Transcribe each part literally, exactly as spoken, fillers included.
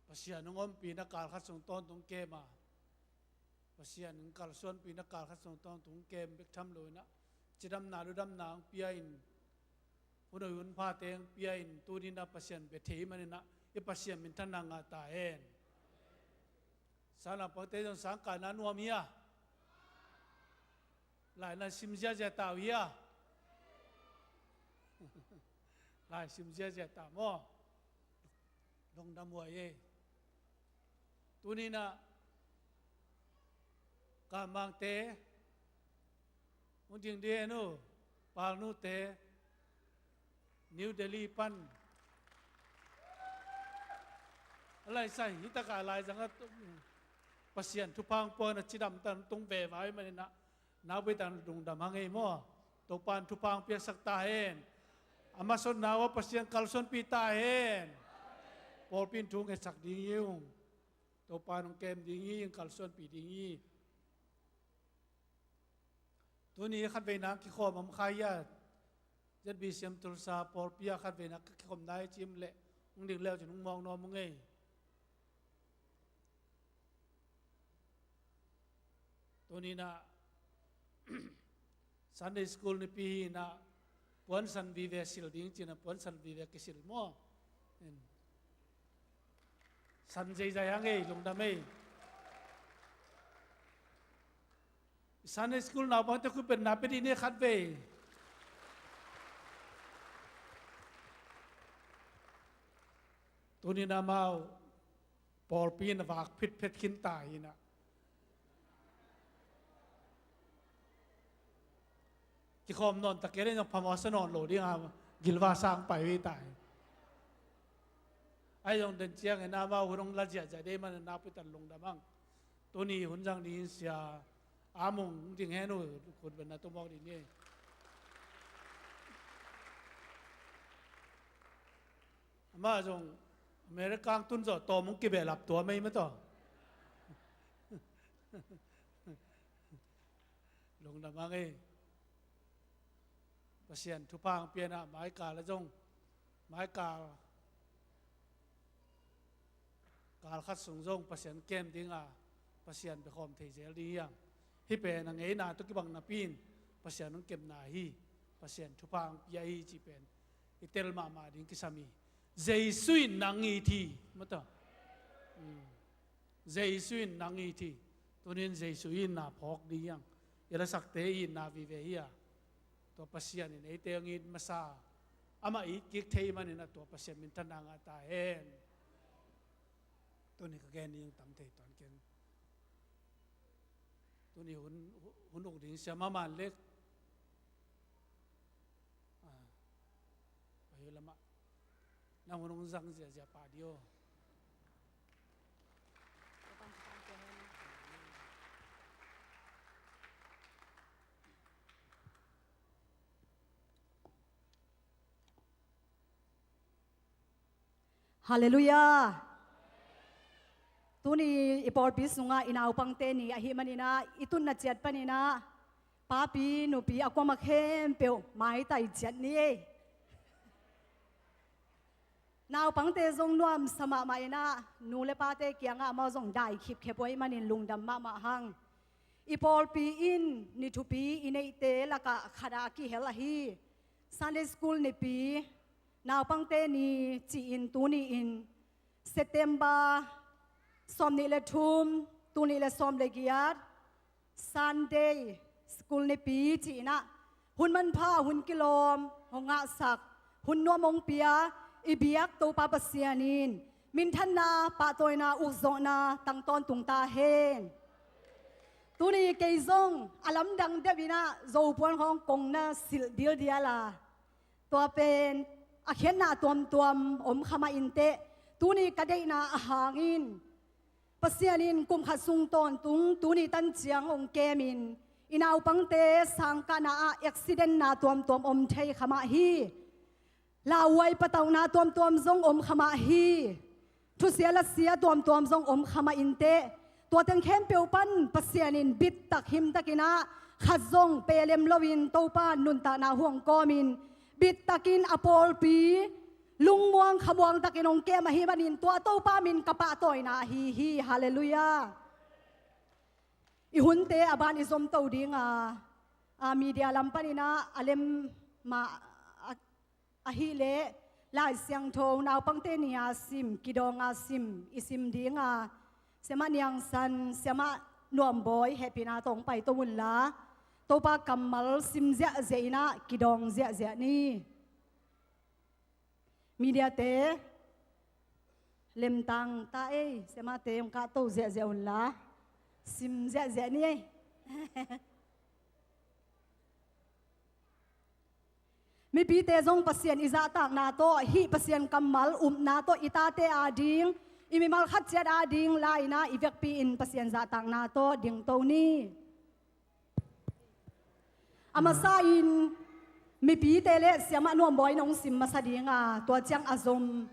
Pasian hong ompihna kal khat sung tawntung kem a, Pasian in kalsuanpihna kal khat sung tawntung kem bek tham lo in ah, cidamna ludamna hong pia in, hun hoih hun phate hong pia in, tuni in ah Pasian bia thei manin ah i Pasian minthanna ngah ta hen. Sang naupangte zong sangkahna nuam hi a, lai na sim ziazia ta uh hi a, lai sim ziazia ta maw? Lungdam huai e. Tuni in ah Kamangte, hong ding dih hen uh, Palnute, New Delhi pan a laisai hi takah laizang a Pasian thupha hong pua in ah cidam tan tung veve hi manin ah, naupang tan lungdam hang ei maw? Topa in thupha hong piaksak ta hen. A masa nau ah Pasian kalsuanpih ta hen. Pawlpi in thu ngetsak ding hi ung. Topa in hong kem ding hi, hong kalsuanpih ding hi. Tuni khatveina kikhawm om kha hi a, ZBCM Tulsa pawlpi ah khatveina kikhawm nai cim leh hong ding leu cin hong mawk nuam ung ei. Tuni in ah Sunday School nipi hi in ah puansan vive sil ding cin ah puansan vive kisil maw? San zeizai hang ei, lungdam ei. Sunday School naupangte khut beng na pia dih ni khatvei. Tuni in ah amau pawlpi in a vak phitphet khin ta hi in ah, kikhawm nawn ta kei leh zong phamawh sa nawn lo ding a, gilva sang pai hi ta hi. Ahi zong den ciangin amau hun hong la ziahziah dei manin naupang tan lungdam hang. Tuni hun zang ding in Sia Amung ding hen uh, khut beng na tumawk dih ni. Amah zong America tun zawh tawm hong kibehlap tua mei mataw. Lungdam hang ei. Pasian thupha hong pia in ah maikal a zong, maikal kal khat sung zong Pasian kem ding a, Pasian biakhawm thei zel ding hi hang. Hih pen a ngeina tawh kibang napi in Pasian hong kemna hi. Pasian thupha hong pia hi cih pen i tel mahmah ding kisam hi. Jesu in nang it hi, mataw. Jesu in nang it hi. Tuni in Jesu itna phawk ding hi hang. I lasakte itna vive hi a, tua Pasian in eite hong it masa, amah it kik thei manin ah tua Pasian minthanna ngah ta hen. Tuni ka gen ding tam thei tuan keng. Tuni hun, hun uk ding siam a man lek. Ah, pai lamah. Nang hun hong zang ziahziah pah dih aw. Halleluiah. Tuni i pawlpi sungah i naupangte ni ahih manin ah i tutna ciat panin ah papi nupi a kuamah khempeuh maitai ciat ni ei. Naupangte zong nuamsa mahmah in ah nu le pate kiangah amau zong dai khipkhep uh ahih manin lungdam mahmah hang. I pawlpi in ni thupi i neihte lakah khat a kihel ahi Sunday School nipi, naupangte ni ci-in tuni-in September sawmnih le thum, tul nih le sawm le giat, Sunday School nipi ci-in ah hun manpha, hun kilawm hong ngahsak, hun nuam hong pia i biak Topa Pasian in minthanna, pahtawina, ukzawhna tang tawntung ta hen. Tuni kei zong a lamdang deuh in ah Zopuan khawng kong na silh dildial a, tua pen a khiatna tuamtuam om kha mah inteh, tuni ka deihna ahang in Pasian in kum khat sung tawntung tuni tan ciang hong kemin i naupangte sangkahna ah accidentna tuamtuam om thei kha mah hi. Lauhuai patauhna tuamtuam zong om kha mah hi. Thusia lasia tuamtuam zong om kha mah inteh, tua teng khempeuh pan Pasian in bittak himtakin ah khat zong pelem loin Topa nuntakna huang kawmin bittakin a pawlpi lungmuang khamuang takin hong kem ahih manin tua Topa min ka pahtawina ahi hi. Halleluiah. I hunte a ban i zom to dinga, a, media lam paninah a lem mah a, ahih leh Lai Siangtho naupangte ni-a sim, kidawng a sim, i sim dinga, Siamah Niang San, Siamah Nuam Bawi hehpihna tawh hong pai to unla, Topa kammal sim ziahziah inah kidawng ziahziah ni. Mediate, lemtang ta ei, siamahte hong kahto ziahziah unla, sim ziahziah ni ei. Mipite zong Pasian i zahtakna tawh, hih Pasian kammal upna tawh i tate ading, i mimal khat ciat ading la-inah i vekpi-in Pasian zahtakna tawh dingto ni. A masa in mipite le Siamah Nuam Bawi in hong sim masa dinga, tua ciang a zom,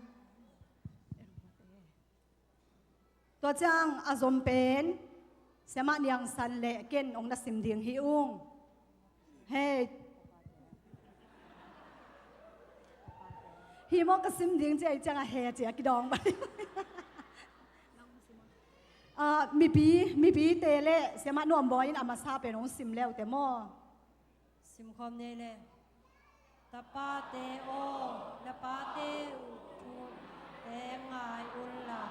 tua ciang a zom pen Siamah Niang San le ken hong na sim ding hi ung. Hei. Hi maw, ka sim ding ci a, i ciang a he ci a kidawng bang. Ah, mipi, mipite le Siamah Nuam Bawi in a masa pen hong sim leute maw. Simkhawm nei le. Tapate aw, na pate uh thute ngai unla,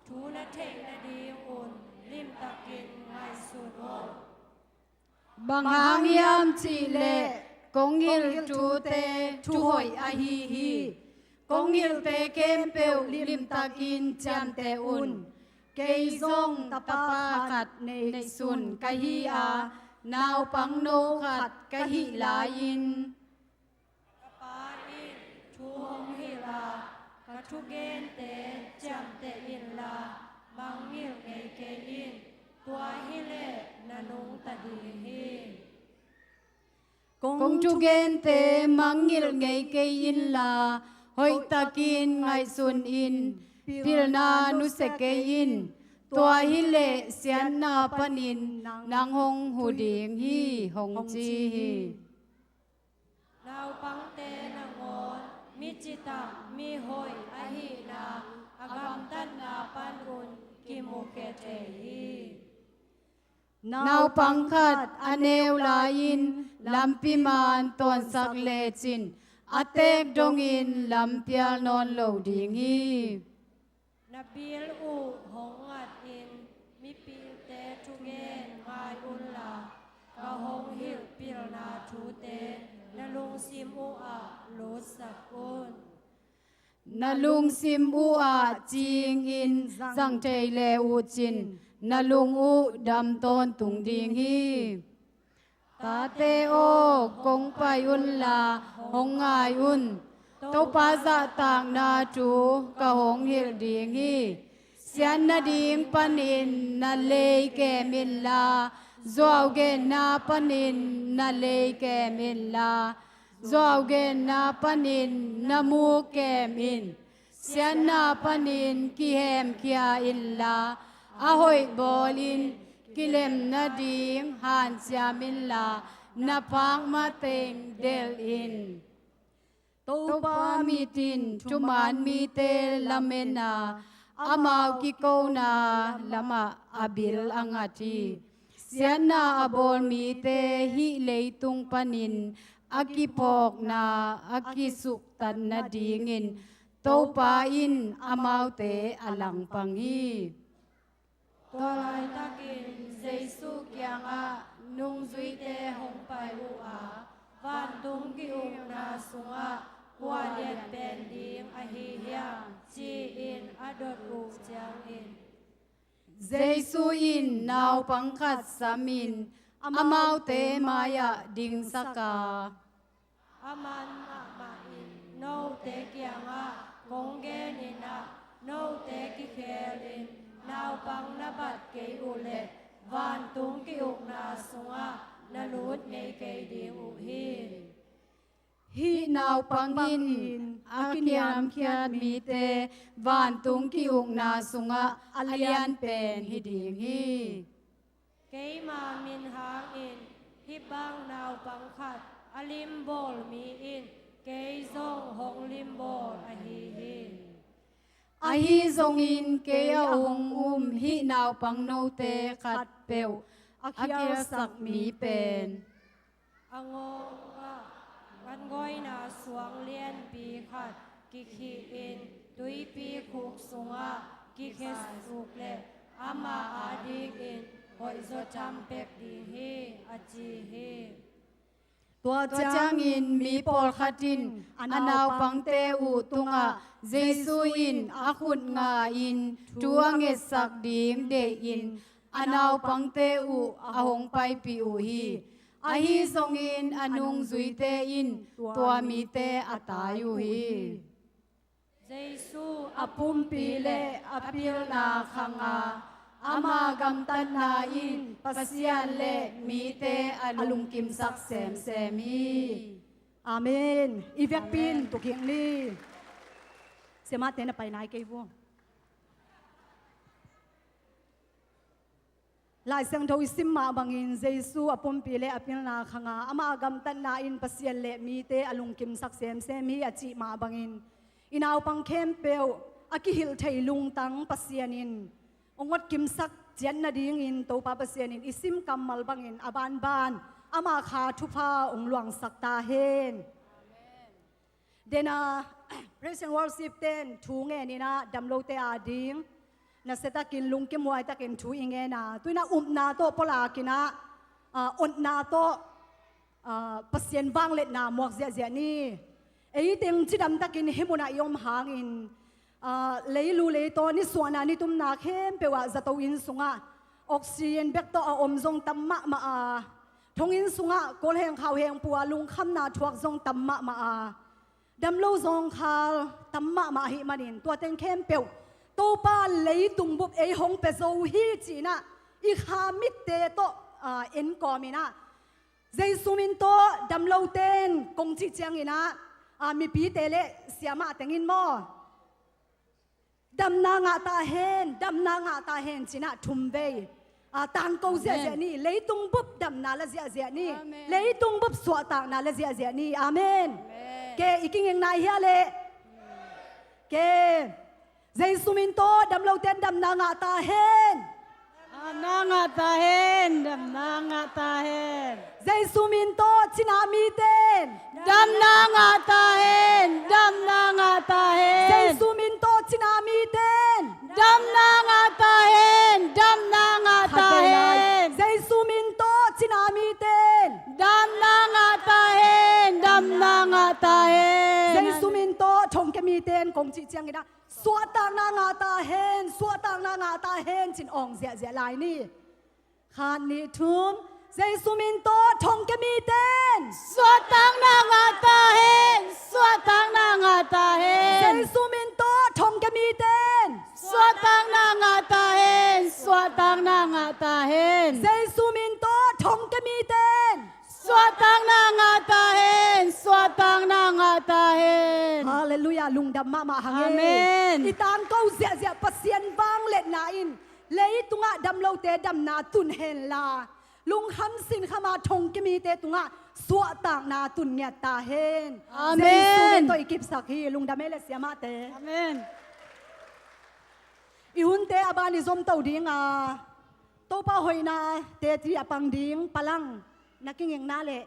thu na theih nadingun limtakin ngaihsun un. Bang hang hiam cihleh kong hilh thute thuhoih ahi hi. Kong hilhte khempeuh limtakin ciamteh un. Kei zong tapa khat neihsun ka hi a, naupang no khat ka hih lai-in, ka pa in thu hong hilh a, ka thugente ciamteh inla mangngilh ngei kei in. Tua hileh na nungta ding hi. Kong thugente mangngilh ngei kei inla, hoihtakin ngaihsun in, pilna nusia kei in. Tua hileh siatna panin nang hong hu ding hi, hong ci hi. Naupangte nangawn mi citak mi hoih ahihna a gamtatna panun kimukhia thei hi. Naupang khat a neu lai-in lampi man tawnsak lecin a teek dongin lampial nawn lo ding hi. Na bil uh hong ngatin mipilte thugen ngai unla, ka hong hilh pilna thute na lungsim uhah lutsak un. Na lungsim uhah cingin zang thei le uhcin na lung uh dam tawntung ding hi. Tate aw, kong pai unla hong ngai un. Topa zahtakna thu ka hong hilh ding hi. Siat nading panin na lei kem inla, zuaugenna panin na lei kem inla, zuaugenna panin na mu kem in. Siatna panin kihemkhia inla, a hoih bawlin kilem nading hanciam inla, na phak mateng delh in. Topa mit in thuman mite lamen a, amau kikona lamah a bil a ngat hi. Siatna a bawl mite hih leitung panin a kiphawkna a kisuktat nadingin Topa in amaute a langpang hi. Tua laitakin Jesu kiangah nungzuite hong pai uh a, vantung ki-ukna sungah kua lian pen ding ahi hiam, ci-in a dot uh ciangin, Jesu in naupang khat samin amaute mai-ah dingsak a, aman mahmah in note kiangah kong genin ah, note kikhelin naupang na bat kei uhleh vantung ki-ukna sungah na lut ngei kei ding uh hi. Hih naupang in a kiniamkhiat mite vantung ki-ukna sungah a lianpen hi ding hi. Keima min hangin hih bang naupang khat a limbawl mi in Kei zong hong limbawl ahi hi. Ahi zongin kei a hong um hih naupang note khatpeuh a khialsak mi pen a ngawngah vangawina suang lianpi khat kikhih in tuipi khuk sungah kikhesuk leh ama adingin hoihzaw tham pek ding hi, a ci hi. Tua ciangin mi pawlkhat in a naupangte uh tungah Jesu in a khut nga-in thu a ngetsak ding deihin a naupangte uh a hong paipih uh hi. Ahi zongin a nungzuite in tua mite a tai uh hi. Jesu a pumpi le a pilna khanga ama gamtatna in Pasian le mite a lungkimsak semsem hi. Amen. I vekpi in tukik ni. Siamahte na pai nai kei bu. Lai Siangtho i sim mah bangin Jesu a pumpi le a pilna khanga ama gamtatna in Pasian le mite a lungkimsak semsem hi a cih mah bangin i naupang khempeuh a kihilh thei lungtang Pasian in hong otkimsak ciat nadingin Topa Pasian in i sim kammal bangin a banban ama kha thupha hong luangsak ta hen. Dena Praise and Worship ten thu ngeninah damlote ading nasiatakin lungkimhuaitakin thu i ngena, tuinah upna tawh pawlakin ah, otna tawh, ah, Pasian vangliatna muak ziahziah ni. Ei teng cidamtakin hih munah i om hangin, ah, leilu leitaw nisuahna nitumna khempeuh ah zato inn sungah oxygen bek tawh a om zong tam mahmah a, thonginn sungah kawlheng khauheng pua lungkhamna thuak zong tam mahmah a, damlo zawngkhal tam mahmah ahih manin tua teng khempeuh Topa leitung bup ei hong pia zo hi cinah i kha mitte tawh, ah, enkawminah Jesu min tawh damloten kong cih cianginah, ah, mipite le siamah tengin maw, damna ngah ta hen, damna ngah ta hen cinah thum vei, ah, tangko ziahziah ni. Leitung bup damna la ziahziah ni. Leitung bup suahtakna la ziahziah ni. Amen. Ke i kinging nai hia leh? Ke Jesu min tawh damloten damna ngah ta hen. Damna ngah ta hen, damna ngah ta hen. Jesu min tawh cina miten damna ngah ta hen, damna ngah ta hen. Jesu min tawh cina miten damna ngah ta hen, damna ngah ta hen. Jesu min tawh cina miten damna ngah ta hen, damna ngah ta hen. Jesu min tawh thongkia miten kong cih cianginah suahtakna ngah ta hen, suahtakna ngah ta hen cin awng ziahziah lai ni. Khat, nih, thum. Jesu min tawh thongkia miten suahtakna ngah ta hen, suahtakna ngah ta hen. Jesu min tawh thongkia miten suahtakna ngah ta hen, suahtakna ngah ta hen. Jesu min tawh thongkia miten suahtakna ngah ta hen, suahtakna ngah ta hen. Halleluiah, lungdam mahmah hang e. Amen. I tangko ziahziah Pasian vangliatna in leitungah damlote damna tun henla, lungkham sinkhama thongkia mite tungah suahtakna tun ngiat ta hen. Amen. Jesu min tawh i kipsak hi. Lungdam e le siamahte. Amen. I hunte a ban i zomto dinga Topa hoihna teci a pang ding palang na kingekna leh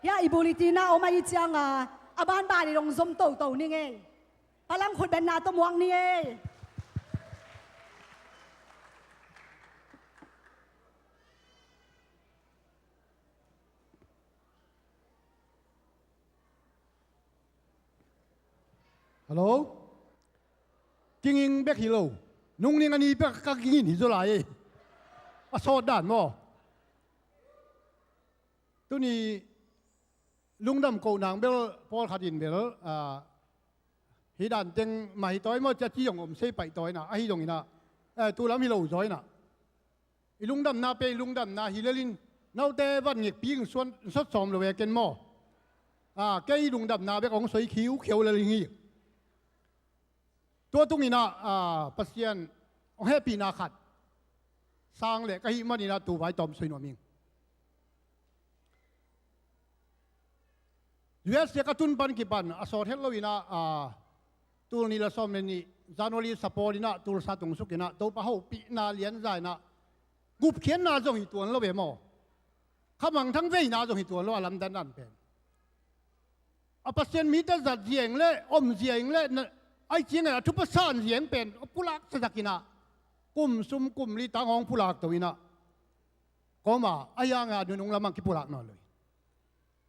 hia i bulletin ah om ahih cianga a banban i dong zom toto ni ngei. Palang khutbetna tawh muak ni ei. Hello? Kinging bek hi lo. Nungning a ni bek ka kingin hi zaw lai ei. A sawt dan maw? Tuni lungdam koh nang bel pawlkhat in bel, ah, hi dan teng mah hi tawi maw cia ci zong om sei paih tawi na, ahi zongin ah, eh, tulam hi lo zaw inah. I lungdamna pe i lungdamna hi lelin, note van ngekpi in suan, sawt sawm lo e ken maw? Ah, kei i lungdamna bek hong soi khiukheu lelin hi. Tua tunginah, ah, Pasian hong hehpihna khat sang leh ka hih maninah tu vai tawm soi nuam ing. U S A ka tun pan kipan a sawt het lo inah, a, tul nih le sawm le nih January sapawt inah Tulsa tungsuk inah Topa hopihna lianza inah gupkhiatna zong hi tuan lo ve maw? Khamangthang veina zong hi tuan lo a lamdandan pen. A Pasian mite zat ziang le om ziang le na, ai ciang a thupa san ziang pen pulak sazakinah kum sum kum li tang hong pulak to inah koma a hianga nunung lamang kipulak nawn lo hi.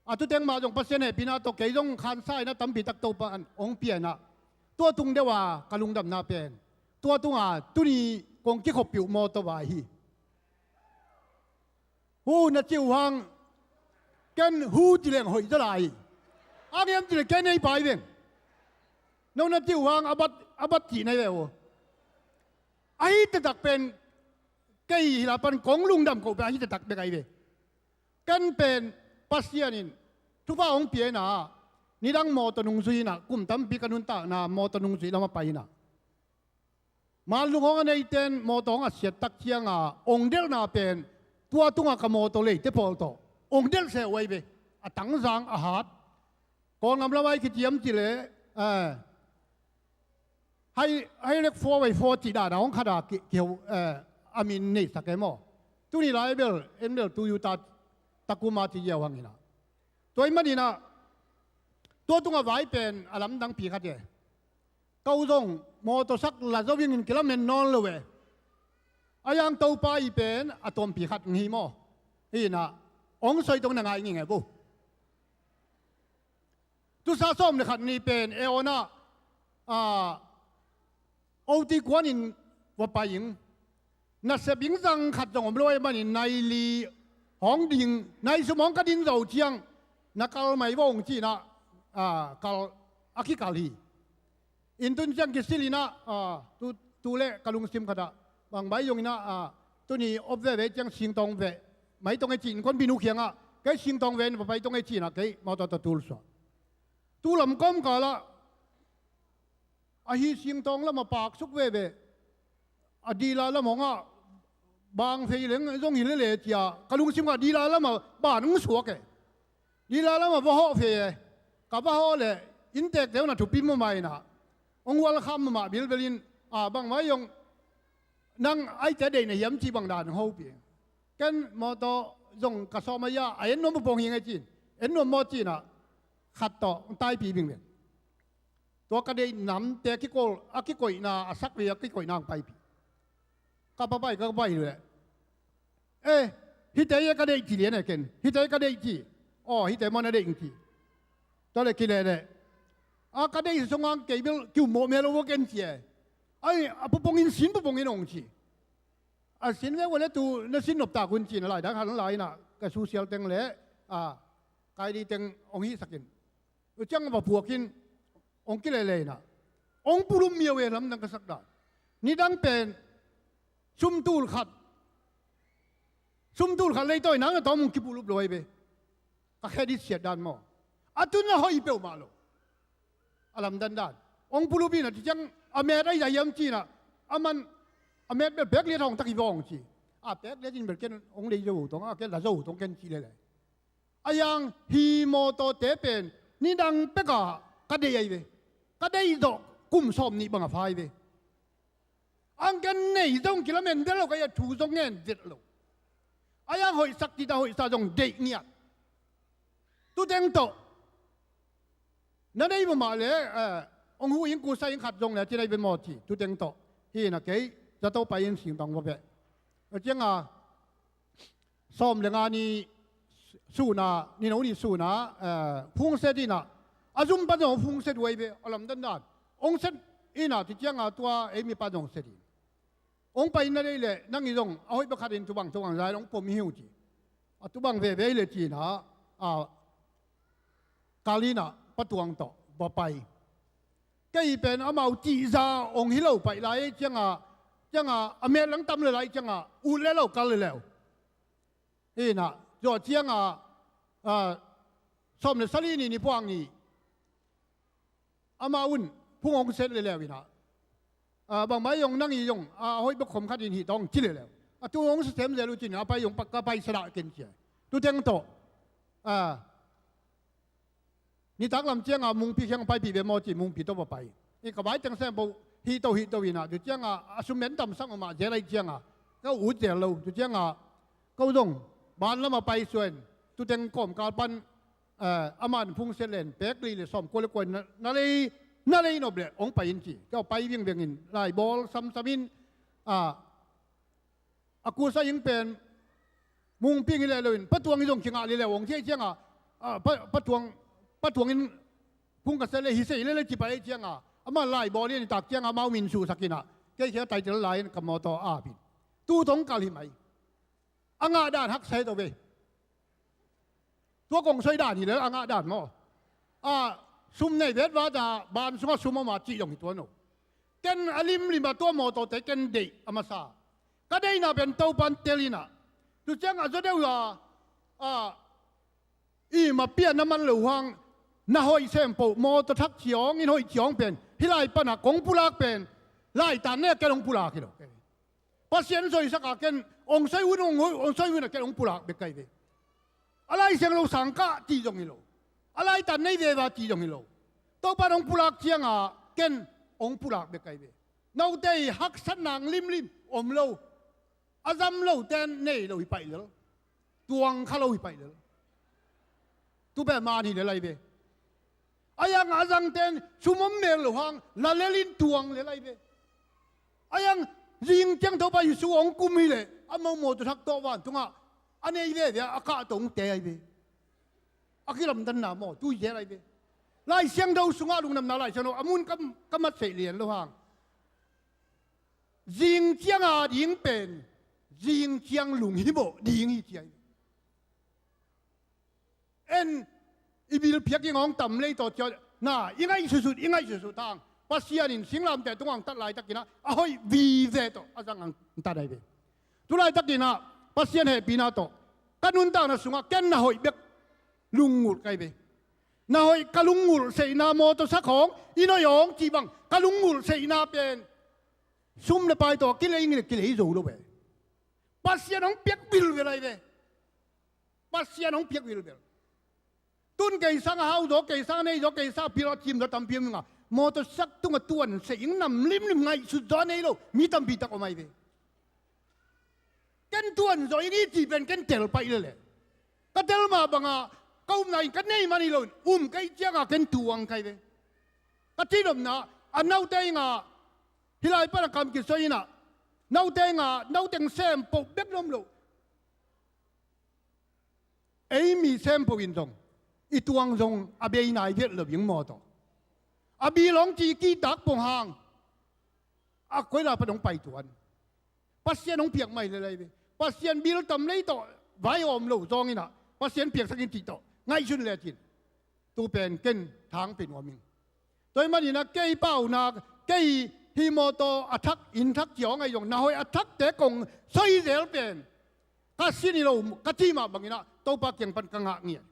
A tuteng mah zong Pasian hehpihna tawh kei zong khansa inah tampi tak Topa an hong pia inah tua tung deuh a ka lungdamna pen tua tunga tuni kong kikhop piuh mawtaw vai hi. Hu na cih uh hang ken hu ci leng hoih zaw lai. A ngiam ci leng ken ei pai veng. No na cih uh hang a bat a bat cih nai ve uh. Ahi taktak pen kei hila pan kong lungdam koh pen ahi taktak bek ahi ve. Ken pen Pasian in thupha hong pia inah nidang mawtaw nungzui inah kum tampi ka nuntakna mawtaw nungzui lam a pai inah Manlung hong a neiten mawtaw hong a siat tak cianga ong delhna pen tua tunga ka mawtaw leite pawl tawh ong delh seh uh ahi ve. A tangzang a hat. Kawlngam lamah i kiciam cileh, eh, hai hai lek fo vai fo cih dana hong khata ki, kiho, eh, a min neisak e maw? Tuni lai bel en bel tu yuta takuma ci ziau hanginah tua i maninah tua tunga vai pen a lamdang pi khat e. Ko zong mawtawsak la zo ingin kilamen nawn lo e. A yang Topa i pen a tawmpi khat ngi maw? Hinah ong soi tong na ngai nging e bu. Tusa sawm le khat ni pen e awnah, a, oti kuanin va pai ing. Nasep ing zang khat zong om lo e manin nai li hong ding nai sum hong ka ding zo ciang na kal mai vong cinah, a, kal a kikal hi. Inn tun ciang kisil inah, a, tu, tu le ka lungsim khatah bangbai zong inah, a, tuni op veve ciang singtawng veh mai tong e ci innkuan binu khiangah kei singtawng veh in va pai tong e cinah kei mawtaw tawh tulsuah. Tu lam kawmkalah ahi singtawng lamah paksuk veve. A dila lam hongah bang fei leng zong hi lele cia ka lungsim kah dila lamah ban hong suak e. Dila lamah va hawh fe e. Ka va hawh leh inntek deuh na thupi mama inah hong hualkham mama bilbelin, a, bangmai zong nang aite deih na hiam cih bang dan hong hopih. Ken mawtaw zong ka sawm ahi a, a en nuam pupong hi ngai cin en nuam maw cinah khat tawh hong taipi bing beng. Tua ka deih namte a kikol a kikoihna a sak ve a kikoihna hong paipi. Ka papai ka pai leh, eh, hite ia ka deih ci lian e ken hite ka deih ci. Aw hite maw na deih ci. Tua le kileh leh a ka deih sungang kei bel kiummawh mia lo ua ken ci e. Ai a pupongin sin pupongin hong ci. A sin ve ua le tu na sin noptak un ci na laidak han lai inah ka susial teng le, a, kaili teng hong hihsakin. Ciang va puakin hong kilele inah hong pulup miau e lamdang ka sak dan. Nidang pen sumtul khat sumtul khat leitawi nang na tawm hong kipulup lo ahi ve. Ka khe dit siat dan maw? A tun a hoih peuhmah lo. A lamdan dan hong pulup inah ci ciang a met ahi zah hiam cinah a man a met bel pek liat hong tak hi vawng ci. A pek liat in bel ken hong lei zo uh tong a ken la zo uh tong ken ci lele. A yang hi mawtawte pen nidang pekah ka deih ahi ve. Ka deih zawh kum sawm nih bang a fai ve. Ang ken nei zong kilamen vet lo ka ia thu zong ngen vet lo. A yang hoihsak tita hoihsa zong deih ngiat. Tuteng tawh na deih mahmah le, eh, hong hu ing kusa ing khat zong le ci deih ve maw ci tuteng tawh. Hinah kei zato pai in singtawng va veh. A cianga sawm le nga ni suna nino ni suna, eh, phungset inah a zum pan zong phungset uh ahi ve a lamdan dan. Hong set inah ci cianga tua ei mipa zong set in hong pai na deih leh nang i zong a hoih pakhatin tubang tubang zai hong pom hi uh ci. A tubang veve hi le cinah, a, kal inah patuang tawh va pai. Kei pen amau cihza hong hi lo paih lai cianga cianga a met lang tam le lai cianga ut le lo kal le leu. Hinah zuah cianga, a, sawm le sali ni ni puang ni amah un phung hong set le leu inah, a, bangmai zong nang i zong a hoih bek khom khatin hih tawng ci le leu. A tu hong sasem zel uh cin a pai zong ka pai sadah ken cia. Tuteng tawh, a, Nitak lam cianga Mungpi kiang paipih ve maw ci, Mungpi tawh va pai. Inn ka vai teng sempoh hihto hihto inah, tu cianga a sum en tamsak mahmah zel ahih cianga ka ut zel lo. Tu cianga ko zong ban lamah pai suah in, tu teng kawmkal pan, eh, a man phungsia len pek li le sawm kua le kua in na, na lei, na lei nop le hong pai in ci. Kei pai vingvengin laibawl samsam in, ah, a kusa ing pen Mungpi hi leh loin Pa Tuang hi zong kingah leh leh hong ci ahih cianga, ah, Pa, Pa Tuang, Pa Tuang in phung ka sia leh hi sei leh leh ci pai ahih cianga, amah laibawl in i tak cianga amau min suhsak inah, kei khia title la in ka mawtaw a ap in. Tu thong kal hi mai. A ngah dan haksa hi to ve. Tua kong soi dan hi lel a ngah dan maw? A, sum nei vetvat a ban sungah sum om a cih dong hi tuan lo. Ken a limlim a tua mawtawte ken deih a masa. Ka deihna pen Topan tel inah, tu ciang a zaw deuh a, a, i ma pian a man lo hang, na hoih sempoh mawtaw thak ciawng, inn hoih ciawng pen hih lai pana kong pulak pen laitan ne a ken hong pulak hi lo. Pasian soisak a ken hong soi hun, hong, hong soi hun a ken hong pulak bek kai ve. A Lai Siangtho sang kah cih zong hi lo. A laitan nei veva cih zong hi lo. Topan hong pulak cianga ken hong pulak bek kai ve. Note i haksatna limlim om lo. A zam lote nei lo hi paih lel. Tuang kha lo hi paih lel. Tu pen man hi lel ai ve. A yang a zangten sum om mel lo hang la lel in tuang lel ai ve. A yang zing ciang Topa Jesu hong kum hi leh amau mawtaw thak tawh vantungah a nei veve a kah tawh hong te ai ve. A kilamdanna maw tu zel ai ve. Lai Siangtho sungah lungdamna Lai Siangtho a mun ka, ka mat seih lian lo hang. Zing cianga ding pen zing ciang lunghimawh ding hi ci ai ve. En i bil phiak i ngawng tam lei tawh ciah na i ngaihsutsut, i ngaihsutsut hang Pasian in singlamteh tungah hong tat laitakinah a hoih vive tawh a zang hong tat ai ve. Tu laitakinah Pasian hehpihna tawh ka nuntakna sungah ken na hoih bek lunggulh kai ve. Na hoih ka lunggulh seihna mawtaw sak hong, inn hoih hong cih bang ka lunggulh seihna pen sum le pai tawh kilei ngi le kilei zo lo ve. Pasian hong piak vilvel ai ve. Pasian hong piak vilvel. Tun kei sang a hau zaw, kei sang a nei zaw, kei sang a pil a cim zaw tampi om inga, mawtaw sak tungah tuan se ing nam limlim ngaihsut zaw a nei lo mi tampi tak om ai ve. Ken tuan zaw ing i cih pen ken tel paih lele. Ka tel mah banga ka upna in ka nei man hi lo in um ka ih cianga ken tuang kai ve. Ka cihnopna a naute inga hih lai pana kam kisoi inah naute inga nauteng sem poh bek lom lo. Ei mi sem poh in zong i tuang zong a bei nai vet lo ing mawtaw. A bil hong ci kihtak pong hang a koila pan hong pai tuan. Pasian hong piak mai lelai ve. Pasian bil tam lei tawh vai a om lo zawng inah Pasian piaksak in cih tawh ngaihsun lecin tu pen ken thang pe nuam ing. Tua ih maninah kei pauna kei hih mawtaw a thak inn thak ciawng ahi zong na hoih a thakte kong soi zel pen ka sin hi lo ka cih mah banginah Topa kiang pan ka ngah ngiat.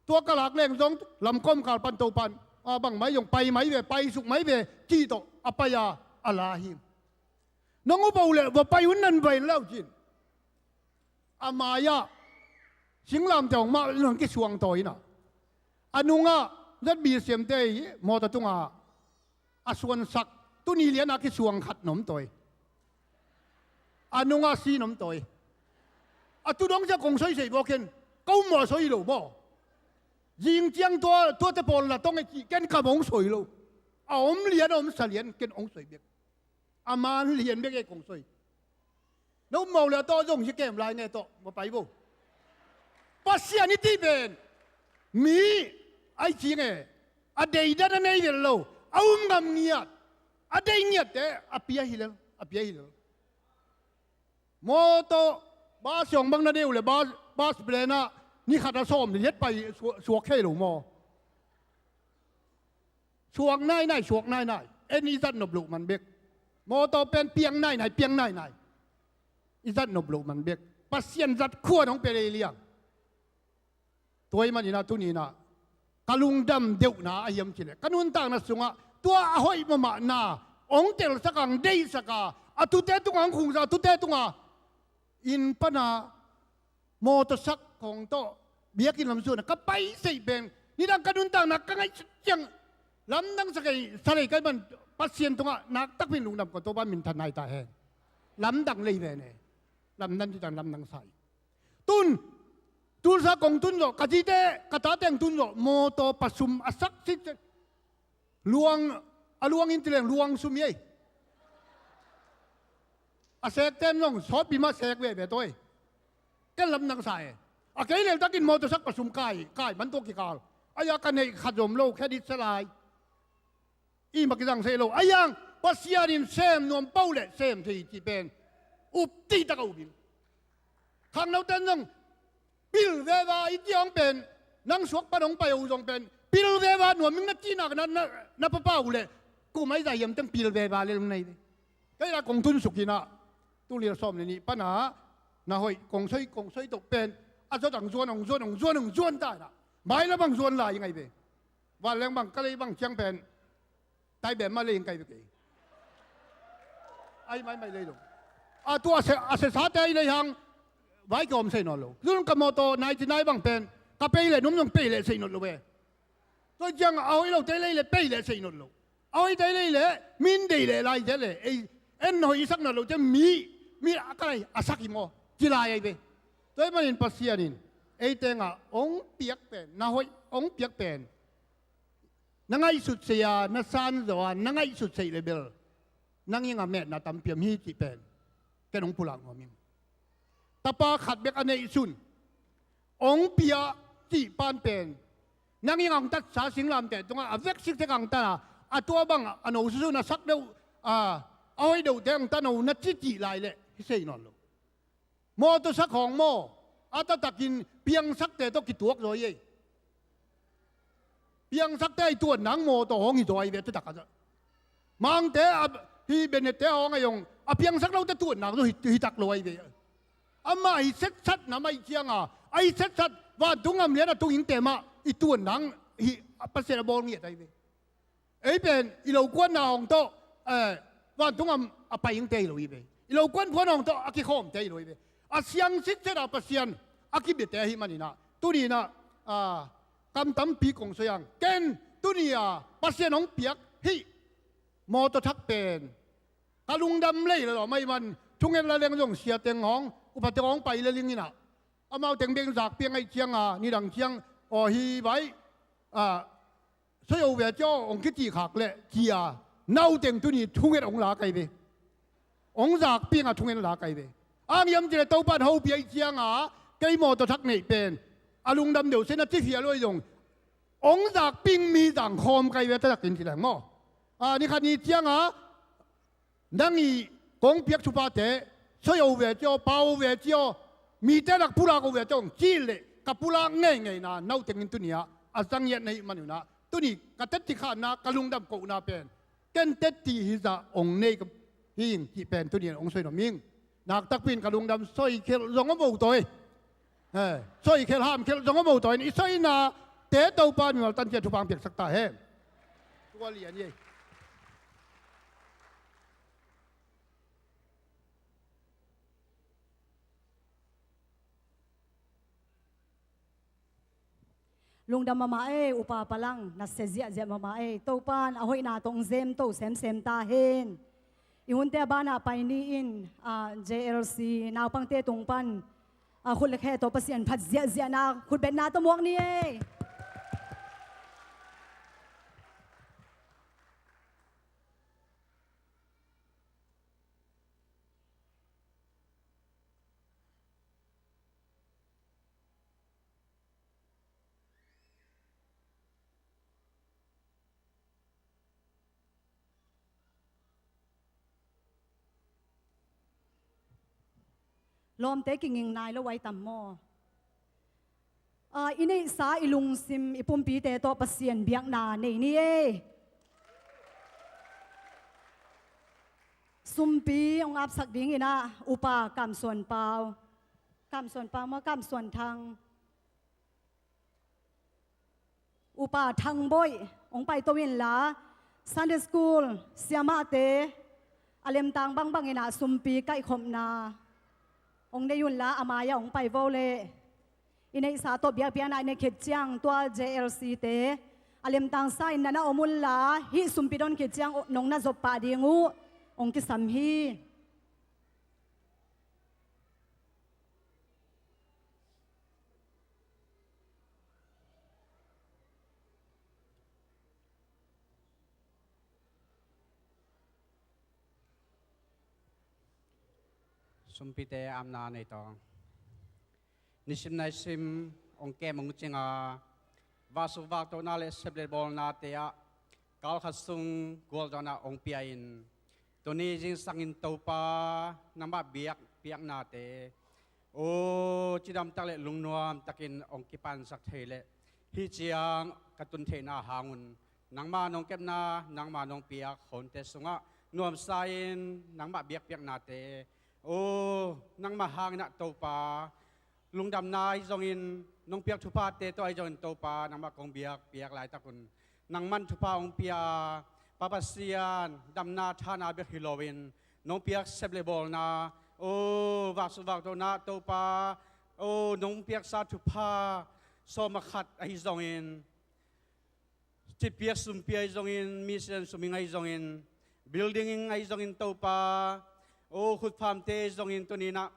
Tua ka lak leng zong lamkawm kal pan Topa in a bang mai zong pai mai ve, pai suk mai ve cih tawh a pai a a la hi. Nong upa uh leh va pai un nan vai lau cin. A mai-ah singlamteh hong mah nong kisuang tawi inah a nungah Z B C M te mawtaw tungah a suansak tuni lianah kisuang khat nom tawi. A nungah si nom tawi. A tu dong sia kong soisei bawkin ka um maw a soi lo maw? Zing ciang tua tuate pawl la tong e cih ken kam hong soi lo. A om lian a om sa lian ken hong soi bek. A man lian bek e kong soi. Na um mau le a tawh zong hi kem lai nge tawh va pai vo. Pasian i tih pen mi ai ci nge a deidan a nei vel lo a um ngam ngiat a dei ngiatte a pia hi lel a pia hi lel. Mawtaw bas siawng bang na deuh le bas, bas plan ah ni khat a sawm liat pai suak, suak khei lo maw? Suak nainai, suak nainai. En i zat nop loh man bek. Mawtaw pen piang nainai, piang nainai. I zat nop loh man bek. Pasian zat khua nong pe lei liang. Tua ih maninah tuninah ka lungdam deuhna a hiam cileh ka nuntakna sungah tua a hoih mahmahna hong telsak ang deihsak a a tute tungah hong khungsak a tute tungah inn pana mawtaw sak khawng tawh biakinn lam suahna ka pai seih pen Nidang ka nuntakna ka ngaihsut ciang lamdang sa kei, sa lei ka hih man Pasian tungah nakpi takin lungdam ko, Topa minthanna hi ta hen. Lamdang lei ve ne. Lamdang ci tan lamdang sa hi. Tun, Tulsa kong tun zawh, ka zite, ka tate hong tun zawh, mawtaw pasum a sak sit, luang, a luang in ci leng luang sum hi ei. A sekten zong sawtpi mah sek veve tawi. Ken lamdang sa e. A kei leltakin mawtaw sak pasum kai, kai man tua kikal. Ahi a ka neih khat zom lo, khe dit sa lai. I mah kizang sei lo. Ahi hang Pasian in sem nuam pah leh sem thei cih pen up ding tak a up in. Khangnoten zong pil veve i cih hong pen, nang suak pan hong pai uh zong pen pil veve nuam ing na cihna na, na, na papa uh leh kum a i zah hiam teng pil veve lel hong nei ve. Kei lah kong tun suk in ah, tul nih sawm le nih pan ah, na hoih kong soi, kong soi tok pen a zawt hong zuan, hong zuan, hong zuan, hong zuan ta in ah, mailam hong zuan lai ing ahi ve. Vanleng bang ka lei bang ciang pen Taibem mah lei ing kai ve kei. Ahi maimai lei lo. A tua a se, a sesate ahi lei hang vai kiawm sei nawn lo. Tun ka mawtaw nai ci nai bang pen ka pei leh num zong pei leh sei nawn lo ve. Tua ciang a hoih lote lei leh pei leh sei nawn lo. A hoihte lei leh min deih leh lai te leh ei en hoih i sak nawn lo ciang mi, mi a ka lai a sak hi maw ci lai ahi ve. Tua ahih manin Pasian in ei tengah hong piak pen, na hoih hong piak pen na ngaihsut sei a, na san zaw a, na ngaihsut sei leh bel nang ing a metna tampi om hi cih pen ken hong pulak nuam ing. Tapa khat bek a neih sun hong pia cih pan pen nang ing a hong tatsa singlamteh tungah a vek siksek a hong tat a, a tua bang a no susun a sak deuh a, a hoih deuhte hong tat no na ci cih lai leh hi sei nawn lo. Mawtaw sak hong maw, a taktakin piangsakte tawh kituak zaw hi ei. Piangsakte i tuanna mawtaw hong hi zaw ahi ve, a taktak a. Mangte a, hi Benete hong ahi zong a piangsak lote tuanna zaw hi, hi tak lo ahi ve. Amah hi setsat na mah ahi ciang a, a hi setsat vantung gam lian a tung hingte mah i tuanna hi, a Pasian a bawl ngiat ahi ve. Ei pen i lo kuanna hong tawh, eh, vantung gam a pai ingte hi lo hi ve. I lo kuan phuan hong tawh a kikhawmte hi lo hi ve. A siang sitset a Pasian a kibiate ahih manin ah, tuni in ah, ah, kam tampi kong soi ang. Ken tuni a Pasian hong piak hih mawtaw thak pen ka lungdam lei lawm ahih man, thunget la leng zong siateng hong, upate hong pai le ling in ah, amau teng beng zakpi a ngaih ciang a, nidang ciang, aw hi vai, ah, soi o ve cia hong kici khak leh cia, nauteng tuni thunget hong la kai ve. Hong zakpi a thunget la kai ve. Ang hiam cileh Topan hopih ahih ciang a, kei mawtaw thak neih pen a lungdam deuh se na ci fial uh ahi zong, hong zakpi mi zang khawm kai ve, taktakin ci leng maw. Ah, ni khat ni ciang a, nang i kong piak thuphate soi o ve cia, pau o ve cia, mite lak pulak o ve cia hong cih leh ka pulak ngeingei na, nauteng in tuni ah a zang ngiat na hih man un ah, tuni ka tetti khanna, ka lungdam kohna pen ken tetti hi zah hong nei ka hi ing cih pen tuni in hong soi nuam ing. Naktakpi in ka lungdam, soi khelh zong om o tawi. Eh, soi khelh ham khelh zong om o tawi in i soina te Topa mimal tan ciat thupha piaksak ta hen. Tua lian hi ei. Lungdam mahmah ei, Upa Palang, nasia ziahziah mahmah ei. Topan a hoihna tawh hong zem to semsem ta hen. I hunte a banah pai ni in, ah, J L C naupangte tung pan, ah, khut le khe tawh Pasian phat ziahziahna, khutbetna tawh muak ni ei. Lawmte kinging nai lo ai tam maw? Ah, i neihsa, i lungsim, i pumpite tawh Pasian biakna nei ni ei. Sumpi hong apsak dingin ah Upa Kam Suan Pau. Kam Suan Pau maw, Kam Suan Thang. Upa Thang Boih hong paito inla, Sunday School siamahte a lemtang bangbang in ah sumpi kaihkhopna hong nei unla, a mai-ah hong pai vo leh. I neihsa tawh biakpiakna i neih khit ciang tua J L C te a lemtang sa in na na om unla, hih sumpi don khit ciang nong na zop pah ding uh hong kisam hi. Sumpite amna nei tawng. Nisim naisim hong kem hong cinga, vaksuk vaktohna le sep le bawlnate ah kalkhat sung gualzawhna hong pia in, tuni zingsangin Topa nangmah biakpiaknate, o, cidamtak le lungnuamtakin hong kipansak thei leh hih ciang ka tun theihna hangun nangmah nong kepna, nangmah nong piak honte sungah nuamsa in nangmah biakpiaknate, o, nangmah hangin ah Topa, lungdamna ahi zongin, nong piak thuphate tawh ahi zongin Topa, nangmah kong biakpiak laitakun nangman thupha hong pia a, Pa Pasian, damna thana bek hi loin nong piak sep le bawlna, o, vaksuk vaktohna Topa, o, nong piaksa thupha sawm a khat ahi zongin, citpiak sumpi ahi zongin, mission suming ahi zongin, building ahi zongin Topa, o, khutphamte ahi zongin tuninah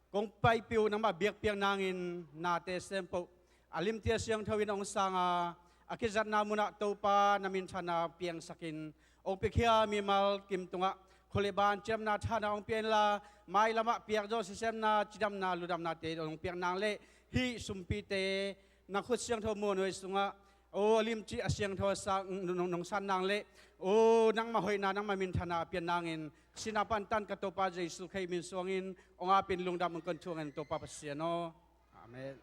kong paipih uh nangmah biakpiak nangin nate sempoh a limte a siangtho in hong sanga, a kizatna munah Topa na minthanna piangsakin hong piakhia mimal kim tungah khua le ban cidamna thana hong pia inla, mailamah piakzawh sisemna, cidamna, ludamnate hong piak nang le hih sumpite na khut siangtho muanhuai sungah, o, a limci a siangtho a sa nong, nong san nang le, o, nangmah hoihna, nangmah minthanna a pian nangin sina pantan ka Topa Jesu Khrih min suangin hong apin lungdam hong kon thuangin Topa Pasian aw. Amen.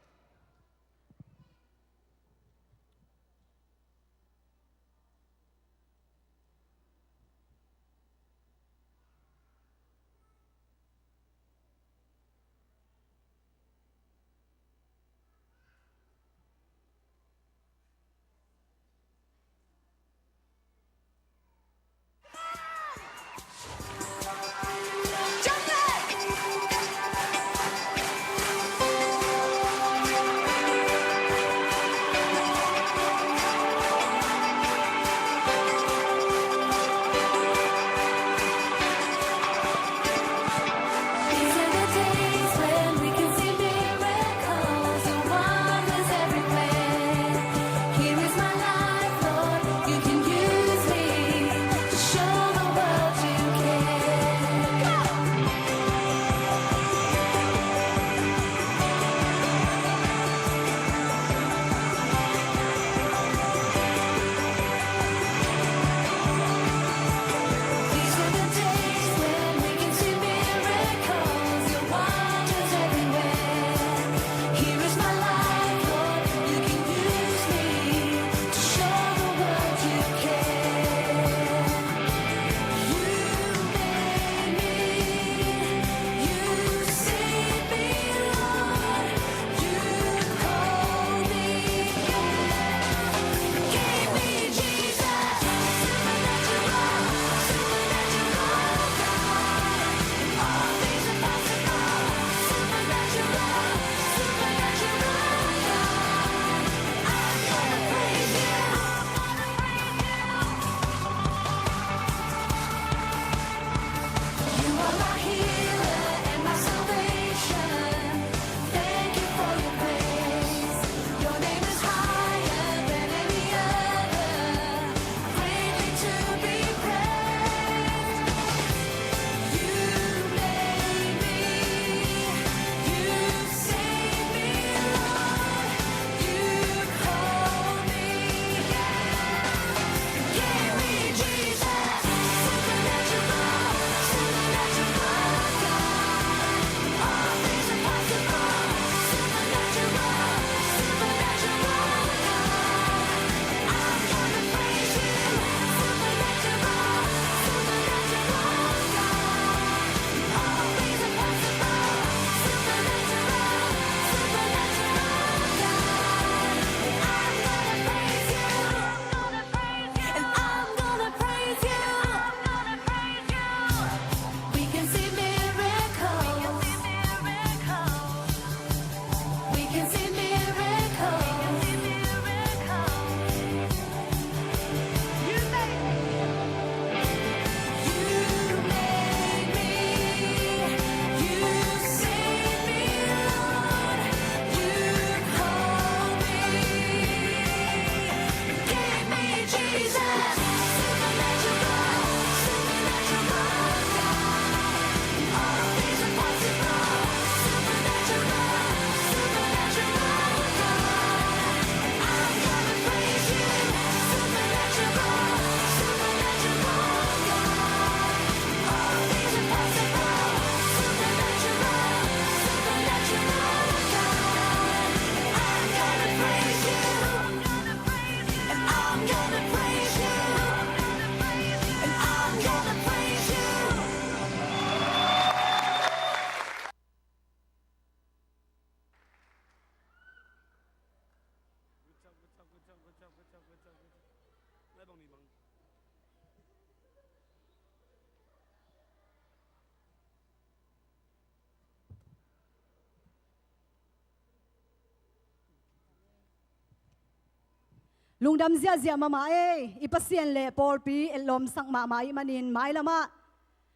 Lungdam ziahziah mahmah ei, i Pasian le pawlpi etlawmsak mahmah ih manin mailamah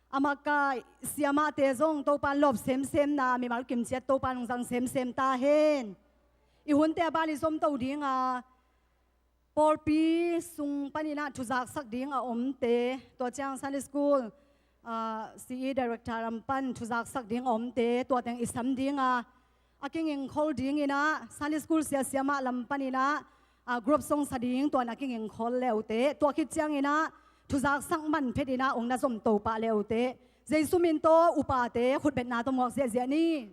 a makaih siamahte zong Topan lawp semsemna, mimal kimciat Topan hong zang semsem ta hen. I hunte a ban i zom to dinga, pawlpi sung paninah thuzaksak ding a omte, tua ciang Sunday School, ah, C E Director lam pan thuzaksak ding a omte, tua teng i sam dinga, a kingingkhol dinginah Sunday School siasia mah lam paninah, ah, group song sa ding tua na kingingkhol leute, tua khit cianginah thuzaksak man phetinah ong na zom to pah leute, Jesu min tawh upate khutbetna tawh muak ziahziah ni.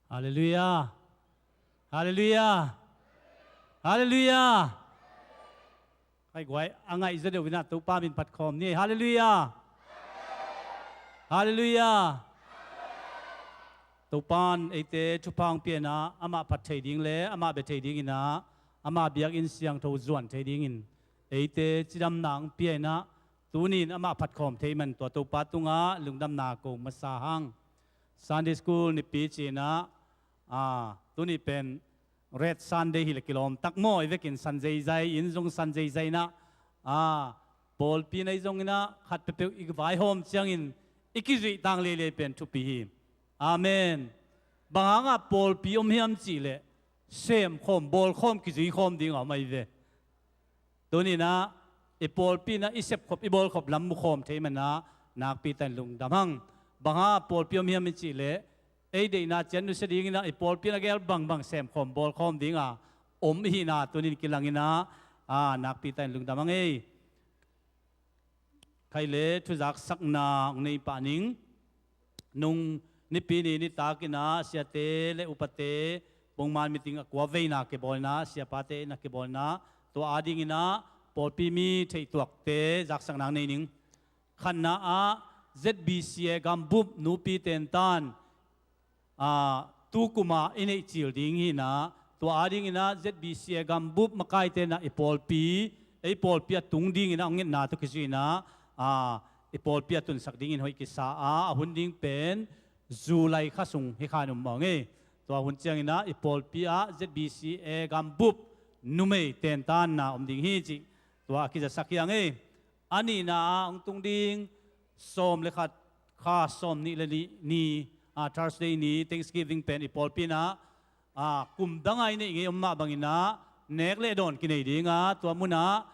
Halleluiah. Halleluiah. Halleluiah. Hai guai, a ngaih zaw deuh inah Topa min phat khawm ni. Halleluiah. Halleluiah. Topan eite thupha hong pia inah amah phat thei ding le amah bia thei dinginah ama biakinn siangtho zuan thei dingin eite cidamna hong pia inah tunin amah phat khawm thei man tua Topa tungah lungdamna ko masa hang. Sunday School nipi cinah, ah, tuni pen Red Sunday hi le kilawm tak maw, i vekin san zeizai, inn zong san zeizai inah, ah, pawlpi nei zong inah khat peuhpeuh i vaihawm ciangin i kizuih tang leilei pen thupi hi. Amen. Bang hangah pawlpi om hiam cih leh semkhawm, bawlkhawm, kizuikhawm ding a om ahi ve. Tuninah i pawlpi inah i sepkhop, i bawlkhop lam mukhawm thei manah nakpi takin lungdam hang. Bang hangah pawlpi om hiam i cih leh ei deihna cian nusia dinginah i pawlpi inah gel bangbang semkhawm, bawlkhawm dinga om ihina tunin kilanginah, ah, nakpi takin lungdam hang ei. Khai le thuzaksakna hong nei pah ning. Nung nipi ni nitakinah siate le upate pungman meeting a kua veina kibawlna, siapate in a kibawlna, tua adinginah pawlpi mi theihtuakte zaksakna hong nei ning. Khatna ah Z B C A gambup nupi tentan, ah, tukuma i neih cil ding hinah, tua adinginah Z B C A gambup makaite inah i pawlpi, ei pawlpi a tung dinginah hong ngetna tawh kizuinah, ah, i pawlpi a tunsak dingin hoih kisa a, a hun ding pen July kha sung hi khan um mawng ei. Tua hun cianginah i pawlpi ah Z B C A gambup numei tentanna om ding hi cih tua a kizasak hi ang ei. A nihna ah hong tung ding sawm le khat, kha sawm nih le nih ni, ah, Thursday ni Thanksgiving pen i pawlpi inah, ah, kum danga i neih ngei om mah banginah nek le dawn kinei dinga, tua munah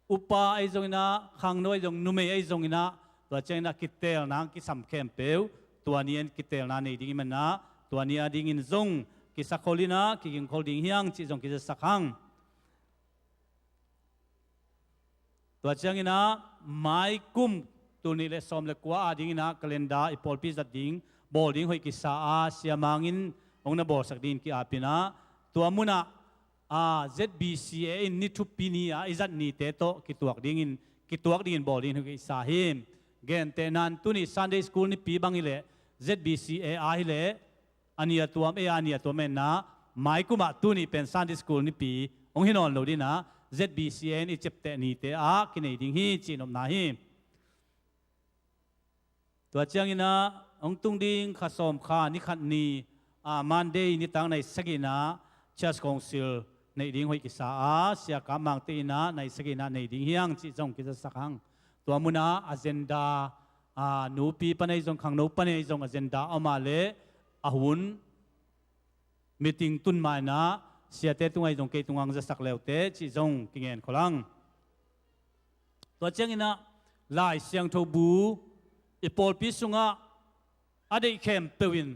upa ahi zonginah, khangno ahi zong, numei ahi zonginah, tua cianginah kiteelna hong kisam khempeuh tua ni-in kiteelna nei ding i manah tua ni adingin zong kisakkhol inah kigingkhol ding hi ang cih zong kizasak hang. Tua cianginah maikum tul nih le sawm le kua adinginah calendar i pawlpi zat ding, bawl ding hoih kisa a, siamangin hong na bawlsak dingin ki-apinah tua munah, ah, Z B C A in ni thupi ni a i zat nite tawh kituak dingin, kituak dingin bawl dingin hoih kisa hi. Gentehnan tuni Sunday School nipi bang hileh Z B C A a hileh a nia tuam, ei a nia tuam enna, maikumah tuni pen Sunday School nipi hong hi nawn lo dinah Z B C A in i ciapteh nite ah kinei ding hi cih nopna hi. Tua cianginah hong tung ding kha sawm kha ni khat ni, ah, Monday nitak nai sagihna Church Council neih ding hoih kisa a, siakam mangte inah nai sagihna nei ding hi ang cih zong kizasak hang. Tua munah agenda, ah, nupi pan ahi zong, khangno pan ahi zong agenda a om a leh a hun meeting tun mainah siate tungah ahi zong kei tungah hong zasak leute cih zong kingen khol ang. Tua cianginah Lai Siangtho bu i pawlpi sungah a deih khempeuh in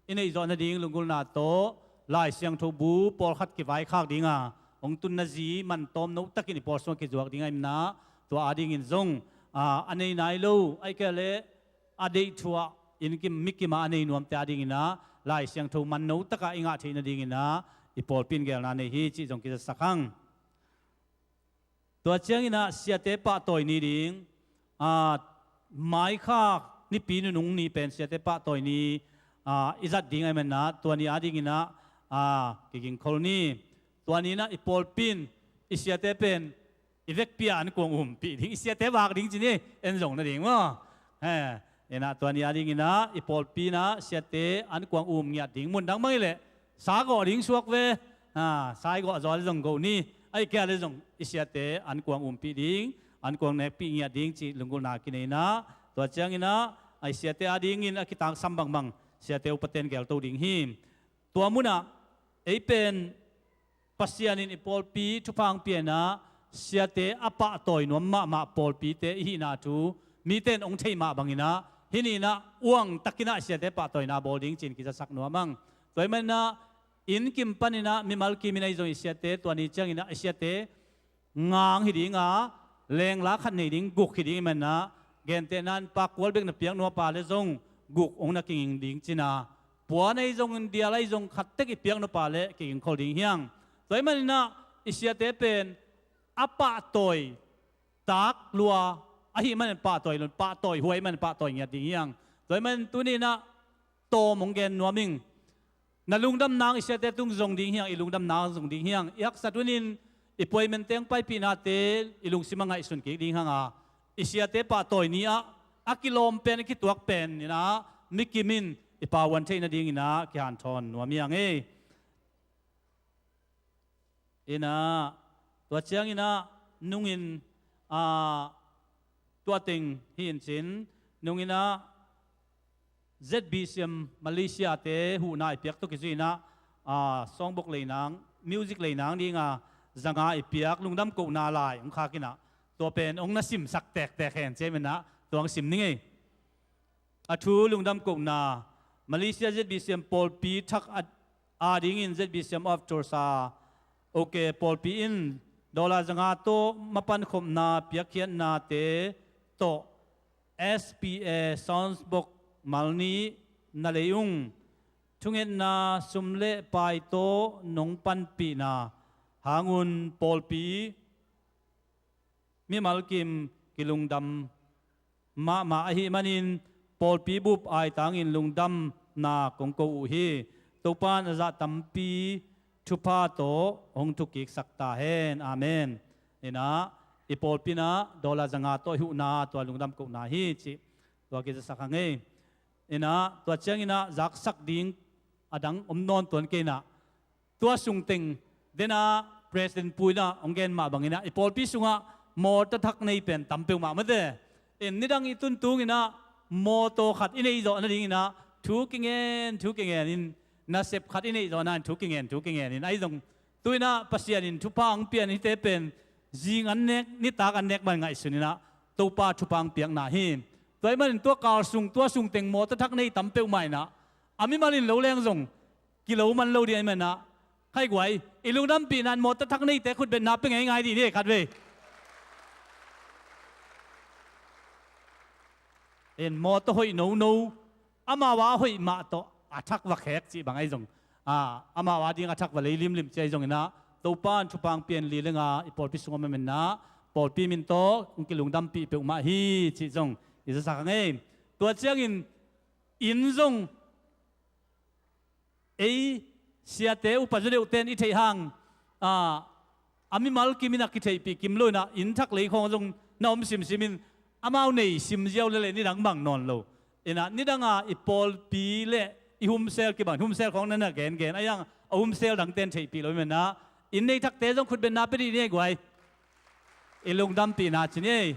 i neih zawh nading lunggulhna tawh Lai Siangtho bu pawlkhat kivaikhak dinga hong tunna zi man tawm no takin i pawl sungah kizuak ding ahih manah tua adingin zong, ah, a nei nai lo, ahih kei leh a deih thuah inn kim mi kimah a nei nuamte adinginah Lai Siangtho man no takah i ngah theih nadinginah i pawlpi in geelna nei hi cih zong kizasak hang. Tua cianginah siate pahtawi ni ding, ah, maikha nipi nunung ni pen siate pahtawi ni, ah, i zat ding ahih manah tua ni adinginah, ah, kigingkhol ni. Tua ni inah i pawlpi in i siate pen i vekpi ah ankuang umpih ding, i siate vak ding ci ni, en zong nading maw. He, inah tua ni a dinginah i pawlpi inah siate ankuang um ngiat ding, mun dang bang hileh sa gawh ding suak ve. Ha, sa i gawh zaw le zong go ni, ahih kei leh zong i siate ankuang umpih ding, ankuang nekpih ngiat ding cih lunggulhna kinei inah, tua cianginah a i siate a dingin a kitangsam bangbang siate upaten gelto ding hi. Tua munah ei pen Pasian in i pawlpi thupha hong pia inah siate a pahtawi nuam mahmah pawlpite i hihna thu mite in hong theih mah banginah hih ni inah uangtakinah siate pahtawina bawl ding ci-in kizasak nuam ang. Tua ahih maninah inn kim paninah mimal kim in ahi zong i siate tua ni cianginah i siate nga hong hi dinga, lengla khat nei ding guk hi ding ahih maninah, gentehna in pa kual bek na piak nuam a leh zong guk hong na kiging ding ci-in ah, puan ahi zongin dial ahi zong khat tek i piak nuam a leh kiging khol ding hi hang. Tua ahih maninah i siate pen a pahtawi tak lua ahih manin pahtawi lua, pahtawi huai ahih manin pahtawi ngiat ding hi hang. Tua ahih manin tuni inah tawm hong gen nuam ing. Na lungdam nang i siate tung zong ding hi hang, i lungdam nang zong ding hi hang. I haksat hunin i puai menteng paipihnate i lungsim ah ngaihsun kik ding hang a, i siate pahtawi ni ah a kilawm pen, a kituak pen inah mi kim in i Pa huan theih nadinginah kihanthawn nuam hi hang ei. Inah tua cianginah nungin, a, tua teng hi in cin, nunginah Z B C M Malaysia te huhna i piak tawh kizui inah, a, songbok lei nang, music lei nang dinga zanga i piak lungdam kohna lai hong khak inah, tua pen hong na simsak tektek hen ci ahih maninah tua hong sim ning ei. A thu lungdam kohna, Malaysia Z B C M pawlpi thak a, a dingin Z B C M of Tulsa, okay, pawlpi in dollar zanga tawh mapankhopna piakkhiatnate tawh S P A sounds box mal nih na lei ung. Thungetna sum le pai tawh nong panpihna hangun pawlpi mimal kim kilungdam mahmah ahih manin pawlpi bup aitangin lungdamna kong ko uh hi. Topa in a zah tampi thupha tawh hong thukiksak ta hen. Amen. Inah i pawlpi inah dollar zanga tawh i huhna tua lungdam kohna hi cih tua kizasak hang ei. Inah tua cianginah zaksak ding a dang om nawn tuan kei inah, tua sungteng dena President Pu inah hong gen mah banginah i pawlpi sungah mawtaw thak nei pen tam peuhmah mate. In nidang i tuntunginah mawtaw khat i neih zawh nadinginah thu kingen thu kingen in, nasep khat i neih zawh nading thu kingen thu kingen in, ahi zong tu inah Pasian in thupha hong pian hite pen zing an nek, nitak an nek man ngaihsun inah Topa thupha hong piakna hi. Tua ahih manin tua kal sung, tua sungteng mawtaw thak nei tam peuhmah inah a mimal in lo leng zong kilo man lo ding ahih maninah, khai guai, i lungdampihna in mawtaw thak neite khutbetna pia ngeingai dih ni khatvei. In mawtaw hoih nono, amau a hoih mah tawh a thak va khek cih bang ahi zong, a, amau a ding a thak va lei limlim cih ahi zonginah Topa in thupha hong pian li lenga i pawlpi sungah maminah pawlpi min tawh hong kilungdampih peuhmah hi cih zong i zasak hang ei. Tua ciangin inn zong ei siate upa zaw deuhte in i theih hang, a, a mimal kim inah kitheihpih kim lo inah inn thak lei khawng zong na om simsim in amau nei sim ziau lele nidang bang nawn lo. Inah nidanga i pawlpi le i humsel kibang, humsel khawng na na gengen ahi hang a humsel dangte in theihpih lo i menah inn nei thakte zong khutbetna pia dih ni ei guai. I lungdampihna ci ni ei.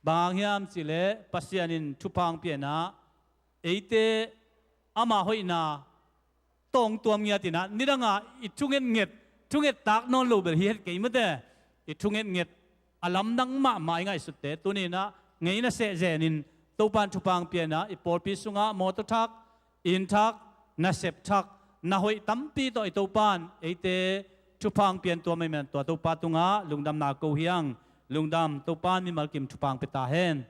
Bang hang hiam cihleh Pasian in thupha hong pianah eite ama hoihna tawh hong tuam ngiat inah nidanga i thungetnget, thunget tak nawn lo bel hi het kei mate. I thungetnget a lamdang mahmah i ngaihsutte tuni inah ngeina sehzen in Topa in thupha hong pianah i pawlpi sungah mawtaw thak, inn thak, nasep thak, na hoih tampi tawh i Topa in eite thupha hong pian tua maiman tua Topa tungah lungdamna ko hi hang. Lungdam, Topa in mimal kim thupha hong pia ta hen.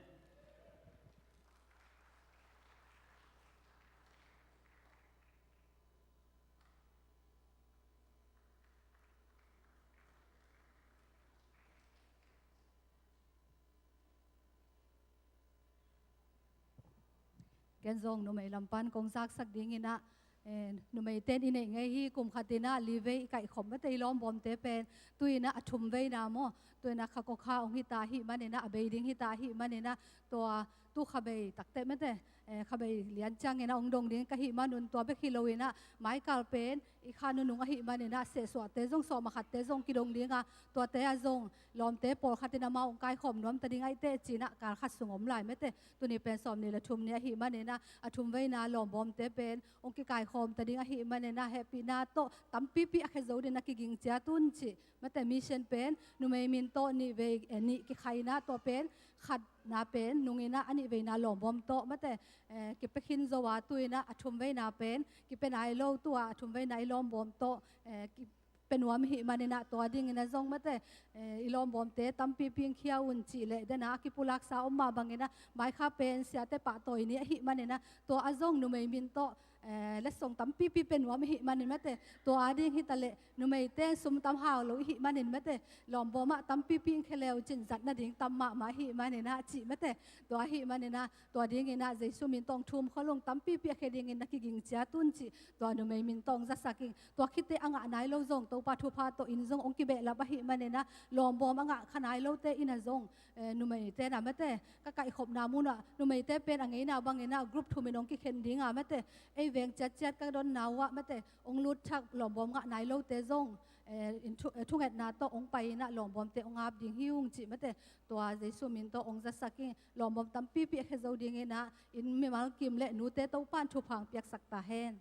Ken zong numei lam pan kong zaksak dingin ah, Eh, numeite in i neih ngei hi. Kum khat in ah li vei i kaihkhop mate i lawmbawmte pen, tu in ah a thum veina maw, tu in ah kha kua kha hong hita ahih manin ah, a bei ding hita ahih manin ah, tua tu kha bei takte mate, eh, kha bei lian ciangin ah hong dong ding ka hih manun, tua bek hi lo in ah maikal pen i kha nunung ahih manin ah sehsuahte zong, sawm a khatte zong kidong ding a, tuate ah zong lawmte pawlkhat in amau hong kaikhawm nuam ta ding ahih teh ci in ah kal khat sung om lai mate. Tuni pen sawmnih le thum ni ahih manin ah, a thum veina lawmbawmte pen hong kikaikhawm ta ding ahih manin ah, hehpihna tawh tampipi a khia zo dingin a kiging ciat un cih mate. Mission pen numei min tawh nih vei, eh, nih kikhai in ah, tua pen khatna pen nung in ah a nih veina lawmbawm tawh mate, eh, kipia khin zo a, tu in ah a thum veina pen kipia nai lo, tu a a thum veina i lawmbawm tawh, eh, ki pia nuam ahih manin ah, tua dingin ah zong mate, eh, i lawmbawmte tampipi hong khia un cih leh, den a kipulaksa om mah bangin ah, mai kha pen siate pahtawi ni ahih manin ah, tua ah zong numei min tawh, eh, letsong tampipi pia nuam ahih manin mate, tua a ding hi ta leh, numeite sum tam hau lo ahih manin mate, lawmbawm ah tampipi hong khia le uh cin zat nading tam mahmah ahih manin ah cih mate, tua ahih manin ah, tua dingin ah Jesu min tawh hong thum khol ung, tampipi a khia dingin na kiging ciat un cih, tua numei min tawh hong zasak ing. Tua khit teh a ngah nai lo zong Topa thupha tawh in zong hong kibehlap ahih manin ah, lawmbawm a ngah kha nai lote in ah zong, eh, numeite in ah mate, ka kaihkhopna mun ah numeite pen a ngeina bangin ah group thum in hong kikhen ding a mate, ei veng ciatciat ka donna uh ah mate, hong lut thak lawmbawm ngah nai lote zong, eh, in thu-, eh, thungetna tawh hong pai in ah lawmbawmte hong ap ding hi ung cih mate, tua Jesu min tawh hong zasak ing. Lawmbawm tampipi a khia zo dingin ah, inn mimal kim le nute Topa in thupha hong piaksak ta hen.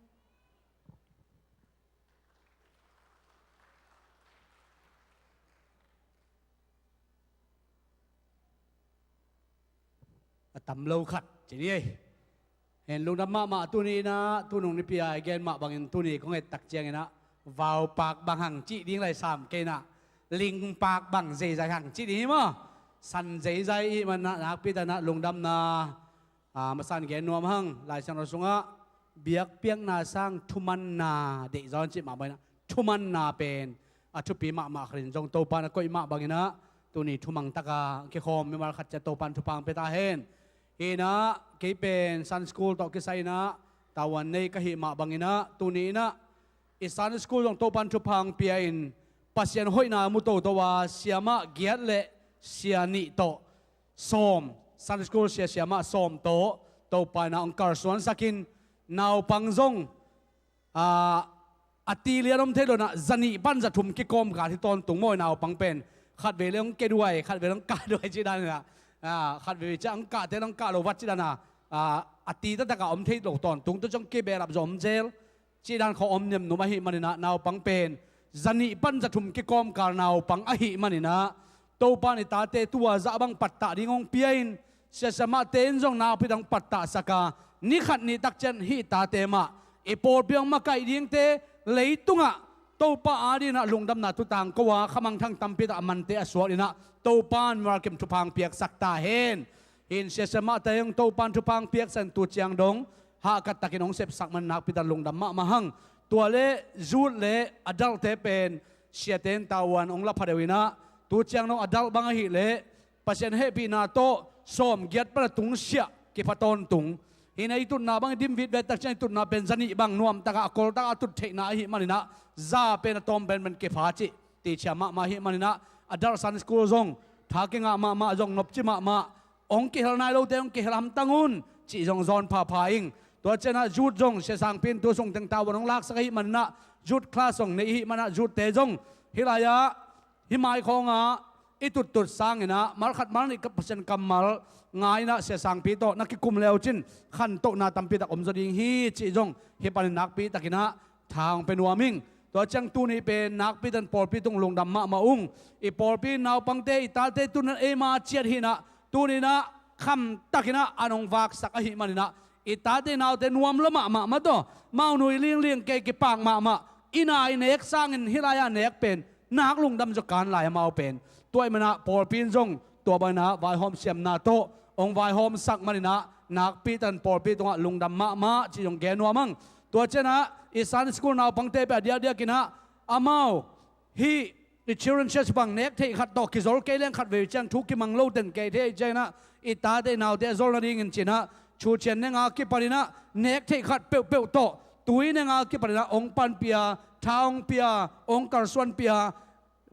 A tam lo khat ci ni ei. Hen, lungdam mahmah. Tuni in ah, tunung nipi a i gen mah bangin tuni kong et tak ciangin ah, vaupak bang hang cih ding lai sam kei in ah, lingpak bang zeizai hang cih ding hi maw. San zeizai i hih manin ah, nakpi tak in ah lungdamna, ah, masa in gen nuam hang. Lai Siangtho sungah biakpiakna sang thumanna deih zaw in cih mah bangin ah, thumanna pen a thupi mahmah khat in zong Topa in a koih mah bangin ah, tuni thumang tak a kikhawm mimal khat ciat Topa in thupha hong pia ta hen. Hi in ah, kei pen Sunday school tawh kisai in ah tavuan nei ka hih mah bangin ah, tuni in ah i Sunday school zong Topa in thupha hong pia in, Pasian hoihna mu toto a, siamah giat le sia nih tawh sawm, Sunday school sia, siamah sawm tawh Topa in ah hong kalsuansak in, naupang zong, ah, a ti lian om thei lo in ah, za nih pan za thum kikawmkal hi tawntung maw, i naupang pen. Khatvei le hong ke duai, khatvei le hong kah duai cih dan in ah, ah, khatvei ciang hong kahte le hong kah lo vat cih dan a, ah, a ti taktak a om thei lo tawntung, tua ciang kibehlap zaw om zel cih dan khawng om niamnum ahih manin ah, naupang pen za nih pan za thum kikawmkal naupang ahih manin ah, Topa in i tate tu a zah bang pattah ding hong pia in, sia, siamahte in zong nakpi tak hong pattahsak a, ni khat ni tak ciang hih tate mah i pawlpi hong makaih dingte, leitungah Topa adingin ah lungdamna thu tangko a, khamangthang tampi tak a mante a suak in ah, Topa in mimal kim thupha hong piaksak ta hen. Hi in, sia, siamahte hong Topa in thupha hong piaksak in, tu ciang dong hahkat takin hong sepsak man nakpi tak in lungdam mahmah hang. Tua le youth le adultte pen siate in tavuan hong la pha deuh in ah, tu ciang dong adult bang ahih leh Pasian hehpihna tawh sawm giat pan a tungsiah kipha tawntung. Hi in ah, i tutna bang i dim vitvet tak ciang i tutna pen za nih bang nuam tak a, a kol tak a tut theihna ahih manin ah, za pen a tawm penpen kipha cih teci mahmah ahih manin ah, adult Sunday school zong tha kingah mahmah, zong nopci mahmah, hong kihel nai lote hong kihel hamtang un cih zong zawn phapha ing. Tua ciang ah youth zong, sia sangpi in tu sung teng tavuan hong laksak ahih manin ah, youth class hong nei ahih manin ah, youthte zong hih lai-ah hih mai khawngah i tuttut sangin ah, malkhat malnih ka Pasian kammal ngai in ah, sia sangpi tawh na kikum le uh cin khantohna tampi tak om zaw ding hi cih zong hih panin nakpi takin ah tha hong pia nuam ing. Tua ciang tuni pen nakpi tak in pawlpi tung lungdam mahmah ung. I pawlpi naupangte, i tate tu in ah eima ciat hi in ah, tuni in ah kham takin ah an hong vaksak ahih manin ah, i tate naute nuam lua mahmah mah tawh, maunui lingling, kei kipak mahmah, i na i nek sangin hih lai-ah nek pen nak lungdam zaw kan lai amau pen. Tua ahih manin ah pawlpi in zong tua bangin ah vaihawm siamna tawh hong vaihawmsak manin ah, nakpi tak in pawlpi tungah lungdam mahmah cih zong gen nuam ing. Tua ciang ah i Sunday school naupangte pen a diakdiakin ah, amau hih i children church bang nek theih khat tawh kizol kei leng, khatvei ciang thu kimang lo ten kei thei ciangin ah, i tate i naute a zol nadingin ci in ah, Thu Ciang Neng a kipanin ah nek theih khat peuhpeuh tawh tui nenga kipaninah hong panpia, tha hong pia, hong kalsuanpia,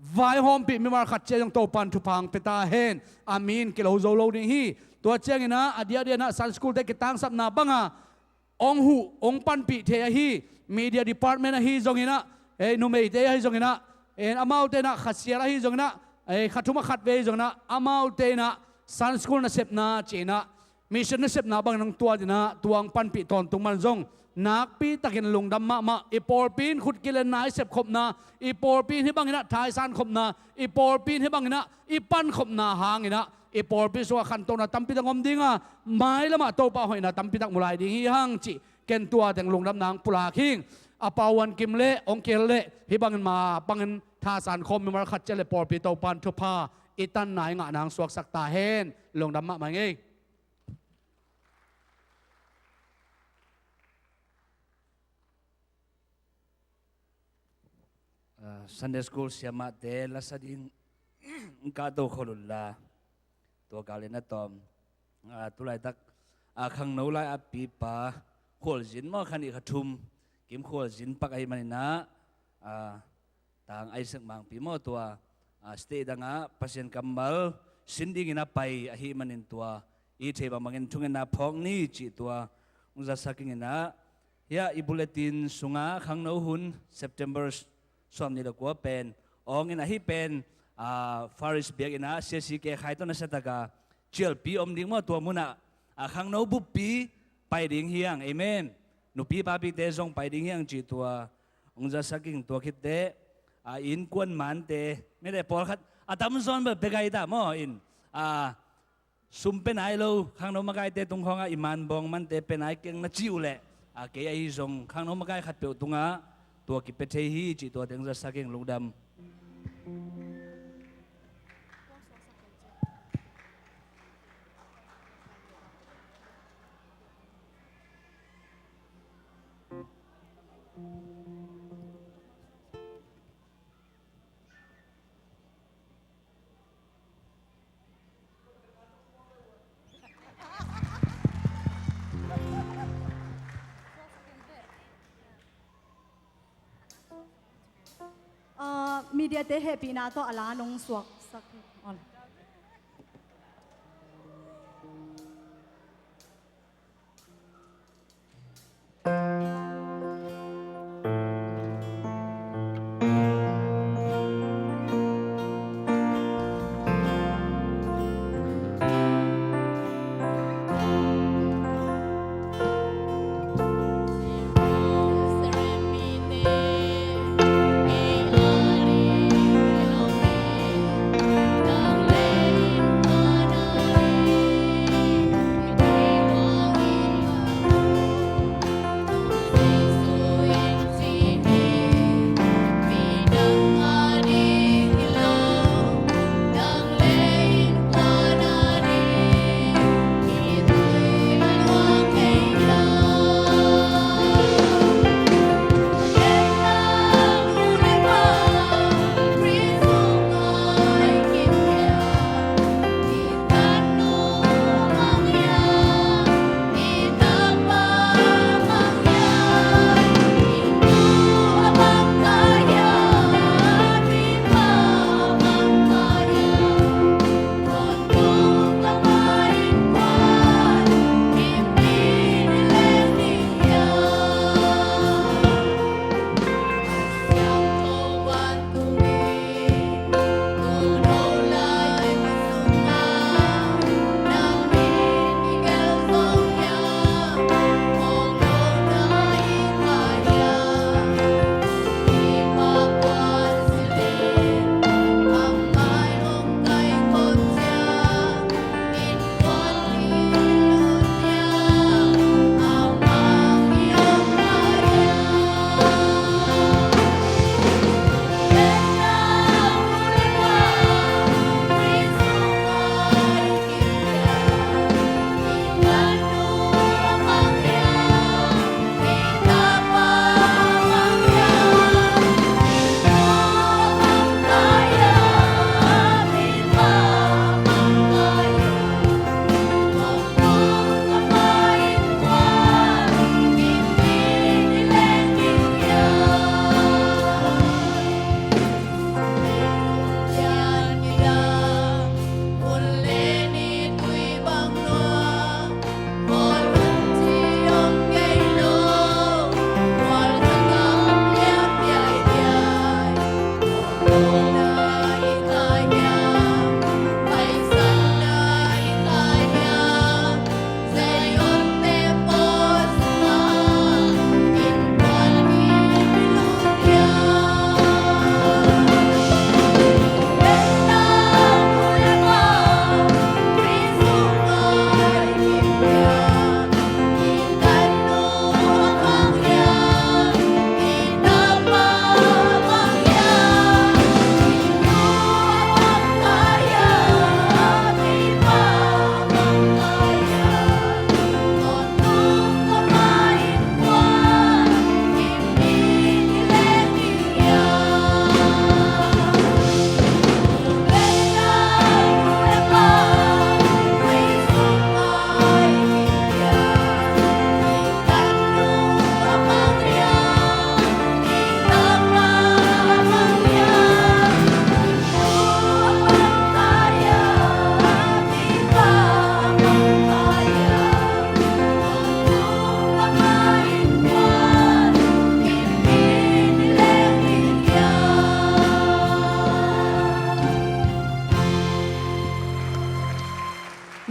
vaihawmpih mimal khat ciat zong Topan thupha hong pia ta hen. A min kilo zo lo ding hi. Tua cianginah a diakdiaknah Sunday school te kitangsapna banga hong huh, hong panpih thei ahi media department ahi zonginah, ei, numeite ahi zonginah, en, amaute inah khasial ahi zonginah, ei, khathum a khatvei zonginah amaute inah Sunday school nasepna ci-inah mission nasepna bangin hong tuat inah tua hong panpih tawntung man zong nakpi takin lungdam mahmah. I pawlpi in khut kilenna i sepkhopna, i pawlpi in hih banginah thaisan khopna, i pawlpi in hih banginah i pankhopna hanginah i pawlpi sungah khantohna tampi tak om dinga, mailamah Topa hoihna tampi tak mu lai ding hi hang cih ken tua teng lungdamna hong pulak hing. A pau an kim leh hong kihel leh hih bangin ma bangin thasan khawm mimal khat ciat leh pawlpi Topan thupha i tanna i ngahna hong suaksak ta hen. Lungdam mahmah ing ei. Ah, Sunday school siamahte lasa ding kahto khol unla, tua kal in a tawm. Ah, tulaitak, ah, khangno lai a pipa Khualzin maw, kha nih kha thum kim Khualzin pak ahih maninah, ah, Tang Isaac Mangpi maw, tua, ah, state dangah Pasian kammal sin dingin a pai ahih manin tua i theih bangbangin thungetna phawk ni cih tua hong zasak ing inah, hiah i bulletin sungah khangno hun September sawmnih le kua pen awngin ahi pen, ah, Faris biakinn ah C S C K khai tawh nasiataka cialpi om ding maw, tua munah, ah, khangno buppi pai ding hiang. Amen. Nupi papite zong pai ding hiang cih tua hong zasak ing. Tua khitteh, ah, innkuan mante, mite pawlkhat a tamzaw in bel pia gai ta maw in, ah, sum pia nai lo, khangno makaite tung khawngah i manbawng mante pia nai keng na cih uh leh, a, kei ahi zong khangno makai khatpeuh tungah tua kipia thei hi cih tua teng zasak ing. Lungdam. Ah, media te hehpihna tawh a la nong suaksak hi.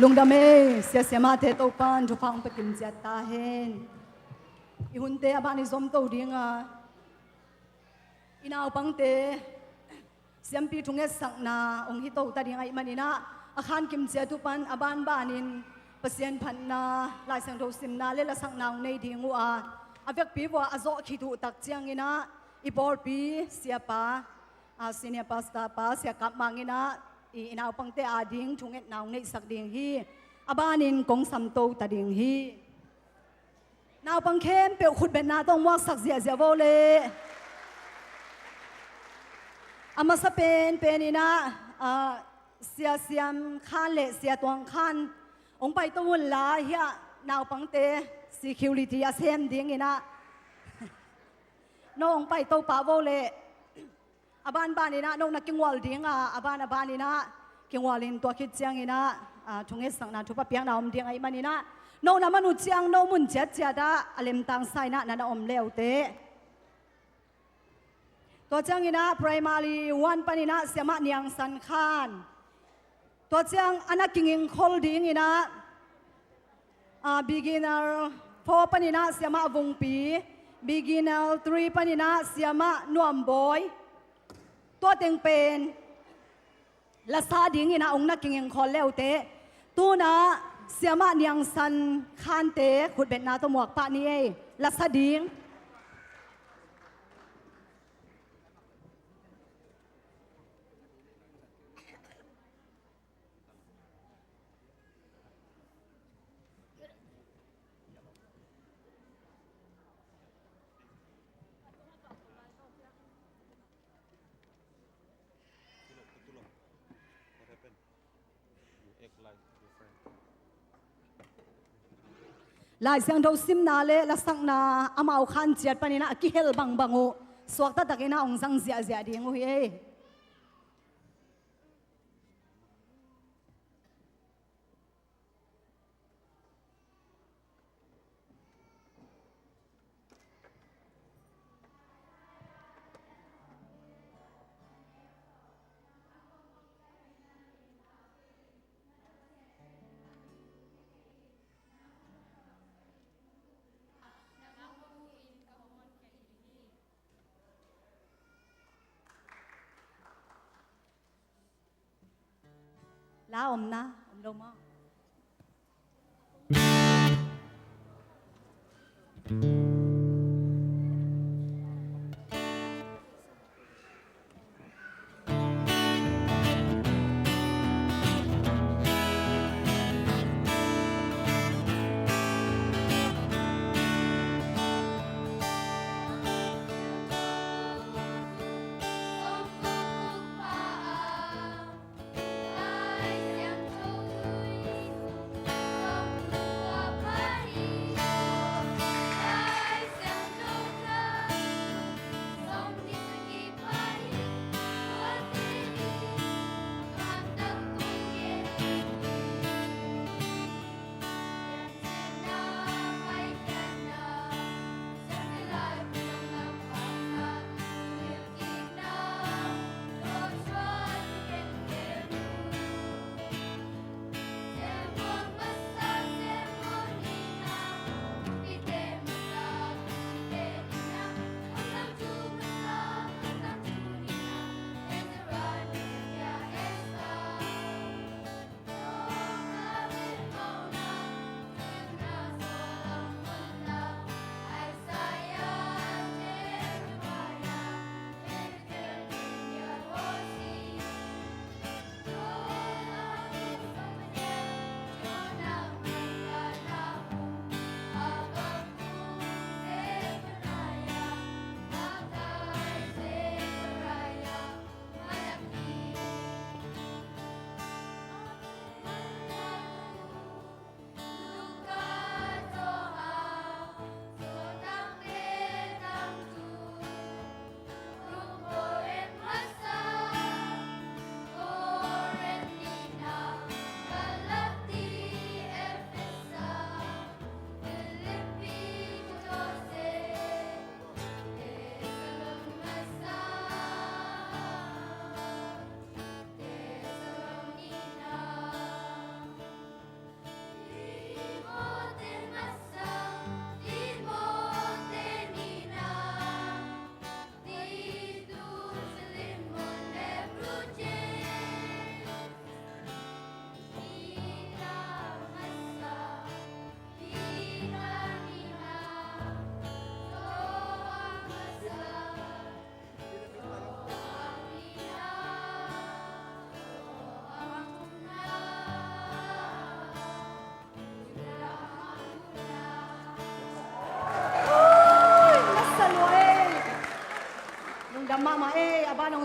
Lungdam ei, sia siamahte Topan thupha hong pia kim ciat ta hen. I hunte a ban i zom to ding a, i naupangte siampi thungetsakna hong hi to ta ding ahih manin ah, a khan kim ciat uh pan a banbanin Pasian phatna, Lai Siangtho simna le lasakna hong nei ding uh a, a vekpi vua a zawh khit uh tak ciangin ah, i pawlpi siapa, a senior pastor pa Sia Kap Mang in ah, i, i naupangte a ding thungetna hong neihsak ding hi. A banin kong sam to ta ding hi. Naupang khempeuh khutbetna tawh muaksak ziahziah vo le. A masa penpen in ah, ah, Sia Siam Khan le Sia Tuang Khan hong pai to un la, hiah naupangte security a sem dingin ah, no hong pai to pah vo le. A banbanin ah no na kingual ding a, a ban a banin ah kingualin tua khit ciangin ah, ah, thungetsakna thupha piakna om ding ahih manin ah, no na man uh ciang no mun ciatciat ah a lemtang sa in ah na na om le uh teh. Tua ciangin ah primary one panin ah Siamah Niang San Khan. Tua ciang a na kingingkhol dingin ah, ah, beginner four panin ah Siamah Vungpi, beginner three panin ah Siamah Nuam Bawi. Tua teng pen lasa dingin ah hong na kingingkhol le uh teh. Tu-in ah Siamah Niang San Khante khutbetna tawh muak pah ni ei. Lasa ding. Lai Siangtho simna le lasakna amau khan ciat panin ah a kihel bangbang uh suak taktakin ah hong zang ziahziah ding uh hi ei. La om na, om lo maw?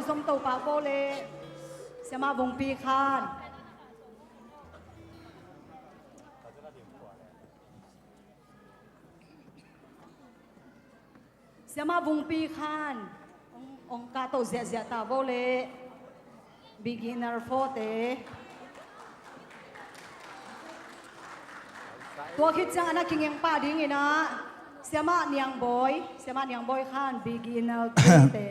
Zom to pah bo le. Siamah Vungpi Khan. Siamah Vungpi Khan. Ong, ong kah to ziahziah ta bo le. Beginner four te. Tua khit ciang a na kingeng pah dingin ah Siamah Niang Bawi, Siamah Niang Bawi Khan, Beginner three te.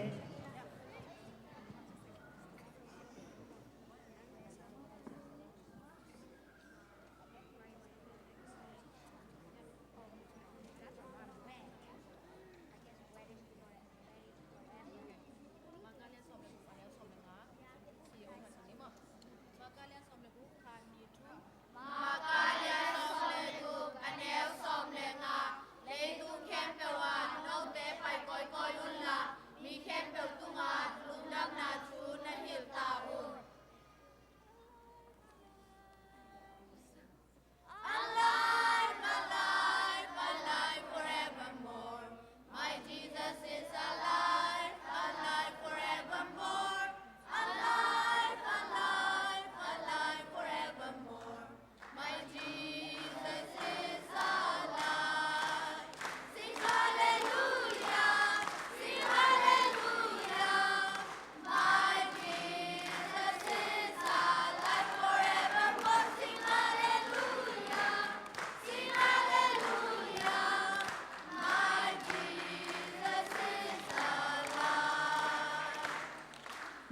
Makaria sawm le guk, a neu sawm le nga. Leitung khempeuh ah note pai kawikawi unla, mi khempeuh tungah lungdamna thu na hilh ta un. Alive, alive, alive forevermore. My Jesus is alive, alive forevermore. Alive, alive, alive forevermore. My Jesus is alive. Sing hallelujah, sing hallelujah. My Jesus is alive forevermore. Sing hallelujah, sing hallelujah. My Jesus is alive.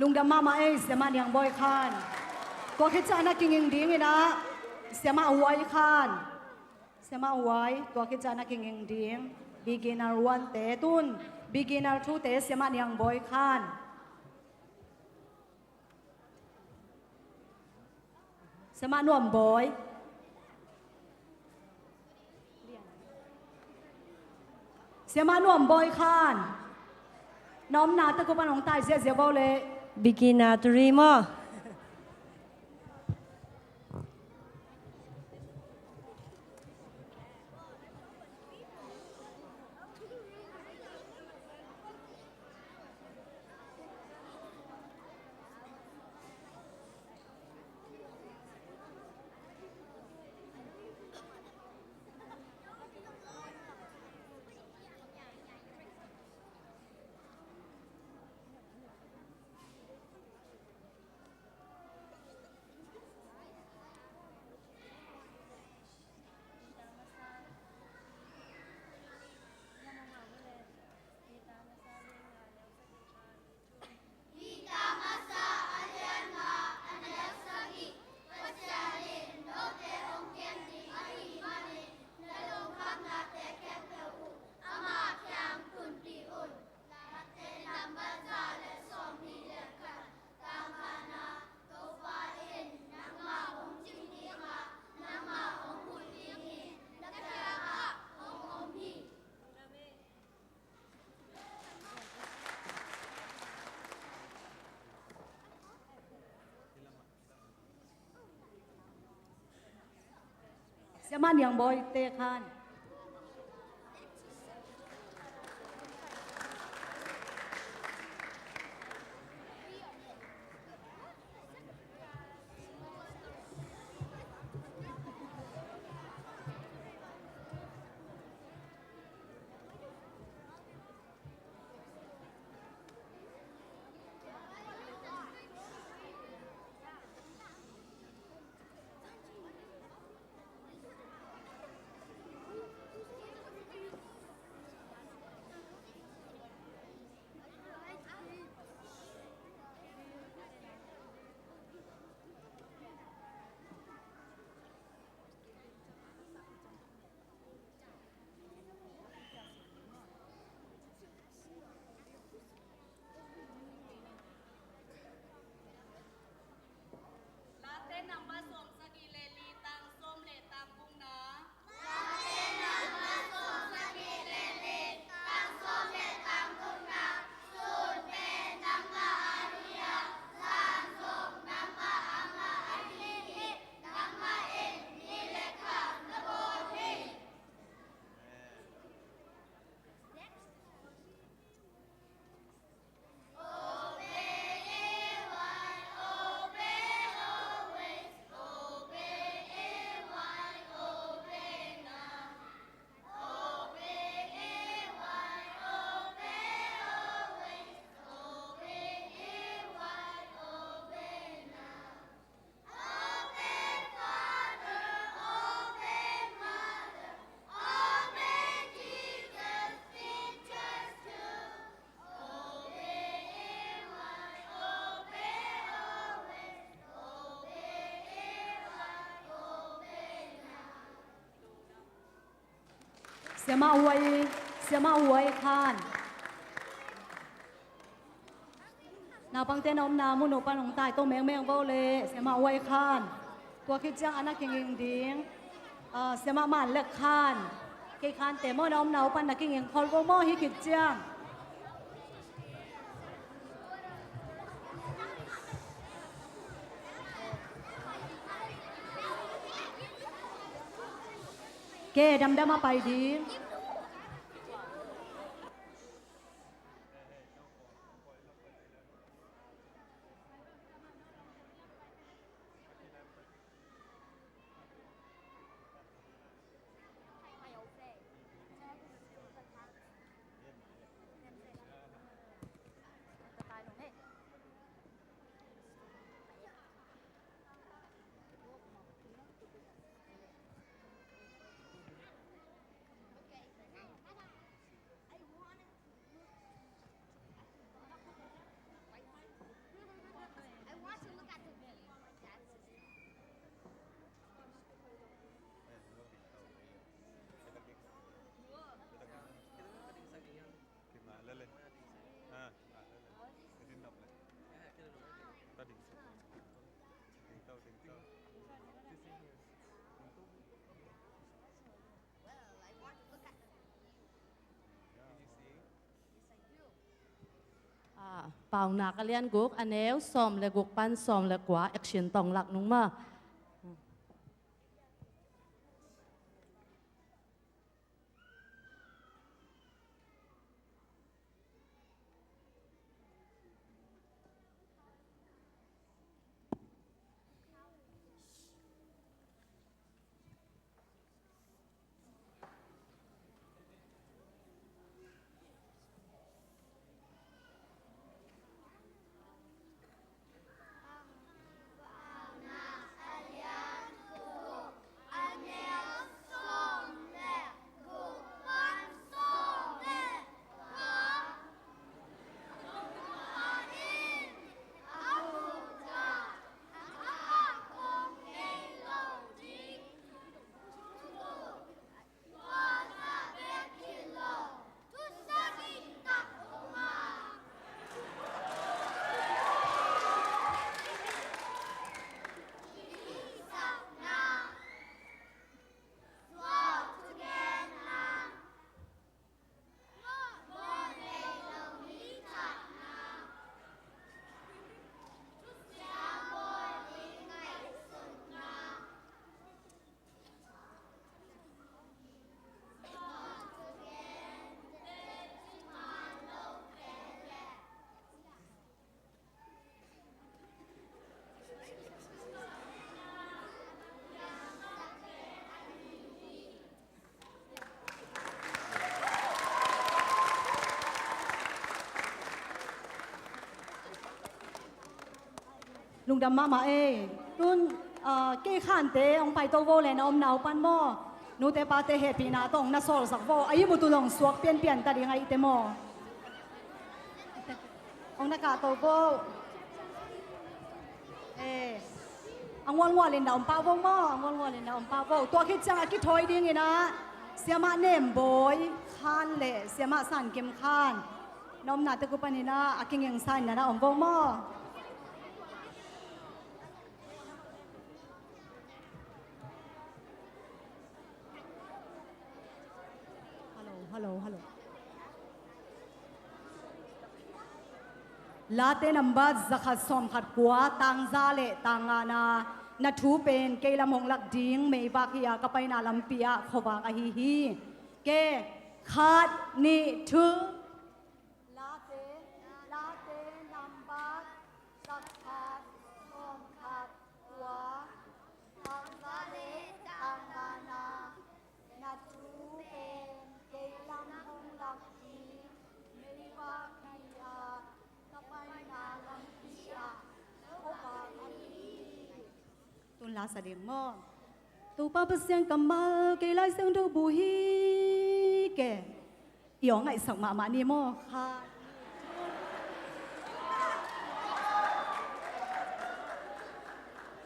Lungdam mahmah ei, Siamah Niang Bawi Khan. Tua khit ciang a na kinging dingin ah Siamah Huai Khan. Siamah Huai, tua khit ciang a na kinging ding. Beginner one te tun. Beginner two te, Siamah Niang Bawi Khan. Siamah Nuam Bawi. Siamah Nuam Bawi Khan. Na omna teng pan hong tai ziahziah bo le. Beginner three maw. Peter masa a lian nga a neu sagih. Pasian in note hong kem ding ahih manin na lungkhamnate khempeuh uh ama kiang tunpih un. Late number za le sawmnih le khat. Tangkana Topa in nangmah hong cing ding a, nangmah hong huh ding hi. Na kiangah hong om hi. Siamah Niang Bawi te khan. Siamah Huai, Siamah Huai Khan. Naupangte na omna mun uh pan hong tai to mengmeng vo le, Siamah Huai Khan. Tua khit ciang a na kinging ding, ah, Siamah Man Lek Khan. Kei Khante maw, na omna uh pan na kinging khol vo maw, hih khit ciang. Ke damdam a pai ding. Ah, Paunak a lian guk, a neu sawm le guk pan sawm le kua, action tawng lak nung maw. Lungdam mahmah ei. Tun, ah, Kei Khante hong paito vo le, na omna uh pan maw. Nute pate hehpihna tawh hong na sawlsak vo. A i mutu long suak pianpian ta ding a ite maw. Hong na kahto vo. Eh, a ngualngual in na om pah vo maw, a ngualngual in na om pah vo. Tua khit ciang a kithawi dingin ah Siamah Nembawi Khan le Siamah Sankim Khan, na omna tek uh panin ah a kingingsa in na na om vo maw. Hello, hello, hello. Late nambat zakhat sawmkhat kua, tangza le tangngana, na thu pen kei lam hong lak ding meivak hi a, ka paina lampi ah khuavak ahi hi. Ke, khat, nih, thu. Late, Late nambat zakhat sawmkhat kua, tangza le tangngana, na thu pen kei lam hong lak ding meivak hi a, ka paina lampi ah khuavak ahi hi. Tun la sa ding maw. Topa Pasian kammal kei Lai Siangtho bu hi ke. I aw ngaihsak mahmah ni maw. Kha.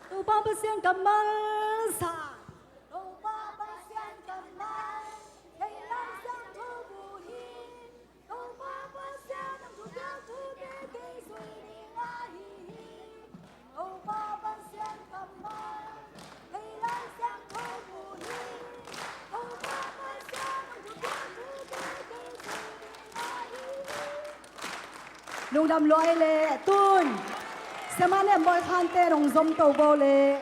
Topa Pasian kammal sa. Topa Pasian kammal kei Lai Lungdam luai le tun. Siamah Nembawi Khante nong zom to bo le.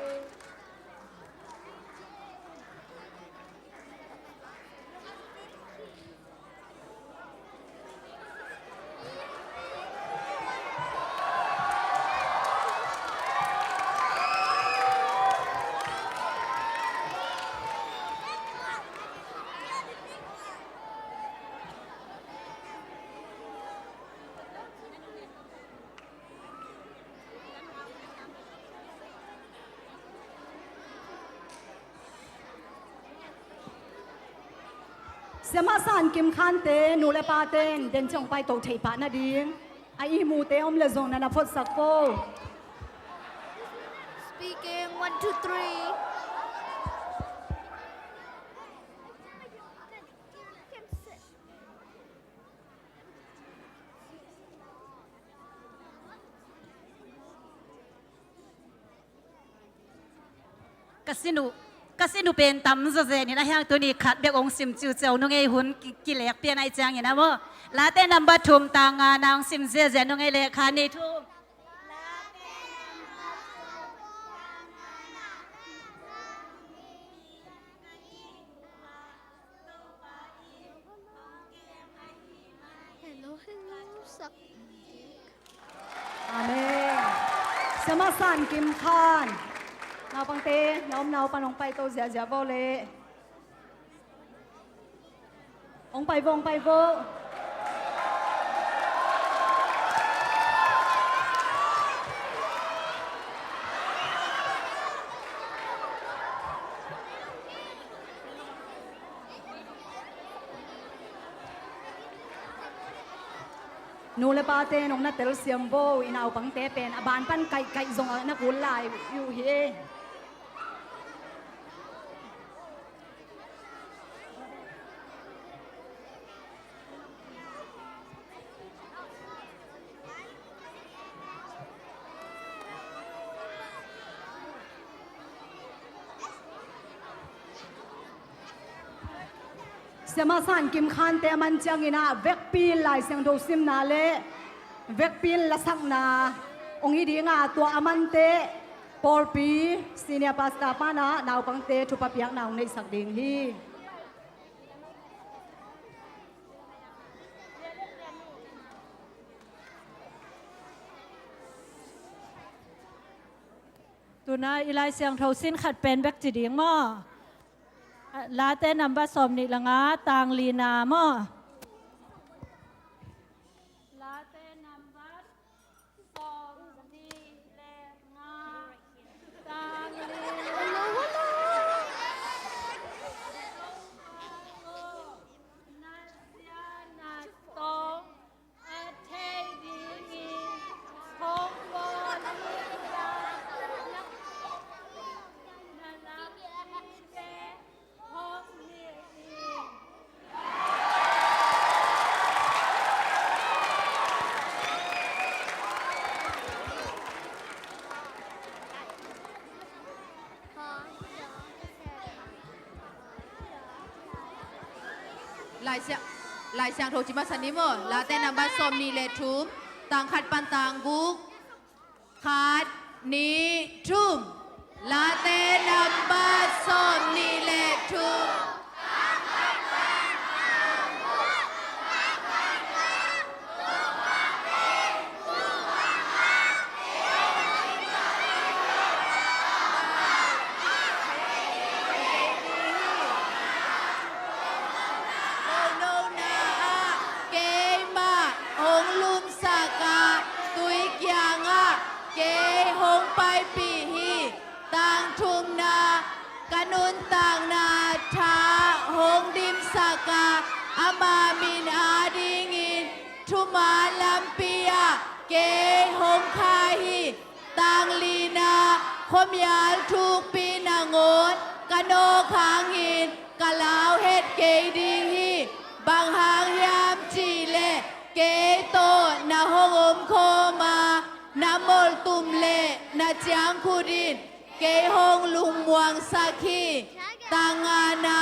Siamah San Kim Khante nu le paten den ciang paito theih pah nading a ihmute om le zong na na photsak po. Speaking, one, two, three. Ka sin uh, ka sin uh pen tam zawzen in a hiang tuni khat bek ong sim ciuciau nung ei hun ki-, kilek pian ai ciangin a maw. Late number thum tang ngana ong sim ziazia nung ei le kha ni thum. Hello, hello, sak. Amen. Siamah San Kim Khan. Naupangte, na omna uh pan hong paito ziahziah bo le. Hong pai vo, hong pai vo. Nu le pate nong na telsiam vo, i naupangte pen a ban pan kaihkaih zong a na kul lai uh hi. Siamah San Kim Khante a man ciangin ah vekpi in Lai Siangtho simna le vekpi in lasakna hong hi ding a, tua a mante pawlpi senior pastor pan ah naupangte thupha piakna hong neihsak ding hi. Tuna i Lai Siangtho sin khat pen bek ci ding maw? Late number sawm nih le nga, tang lina maw? Late number sawm nih le nga, tang lina. Lai Siang, Lai Siangtho ci masa ni maw? Late number sawm nih le thum, tang khat pan tang guk. Khat, nih, thum. Late number sawm nih le thum. Keimah hong lumsak a, tui kiangah kei hong paipih hi. Tang thumna, ka nuntakna tha hong dimsak a, ama min adingin thuman lampi ah kei hong khai hi. Tang lina, khuamial thukpi nangawn ka nawk hangin ka lau het kei ding hi. Bang hang hiam cih leh kei tawh na hong omkhawm a, na molhtum le na ciangkhut in kei hong lungmuangsak hi. Tang ngana,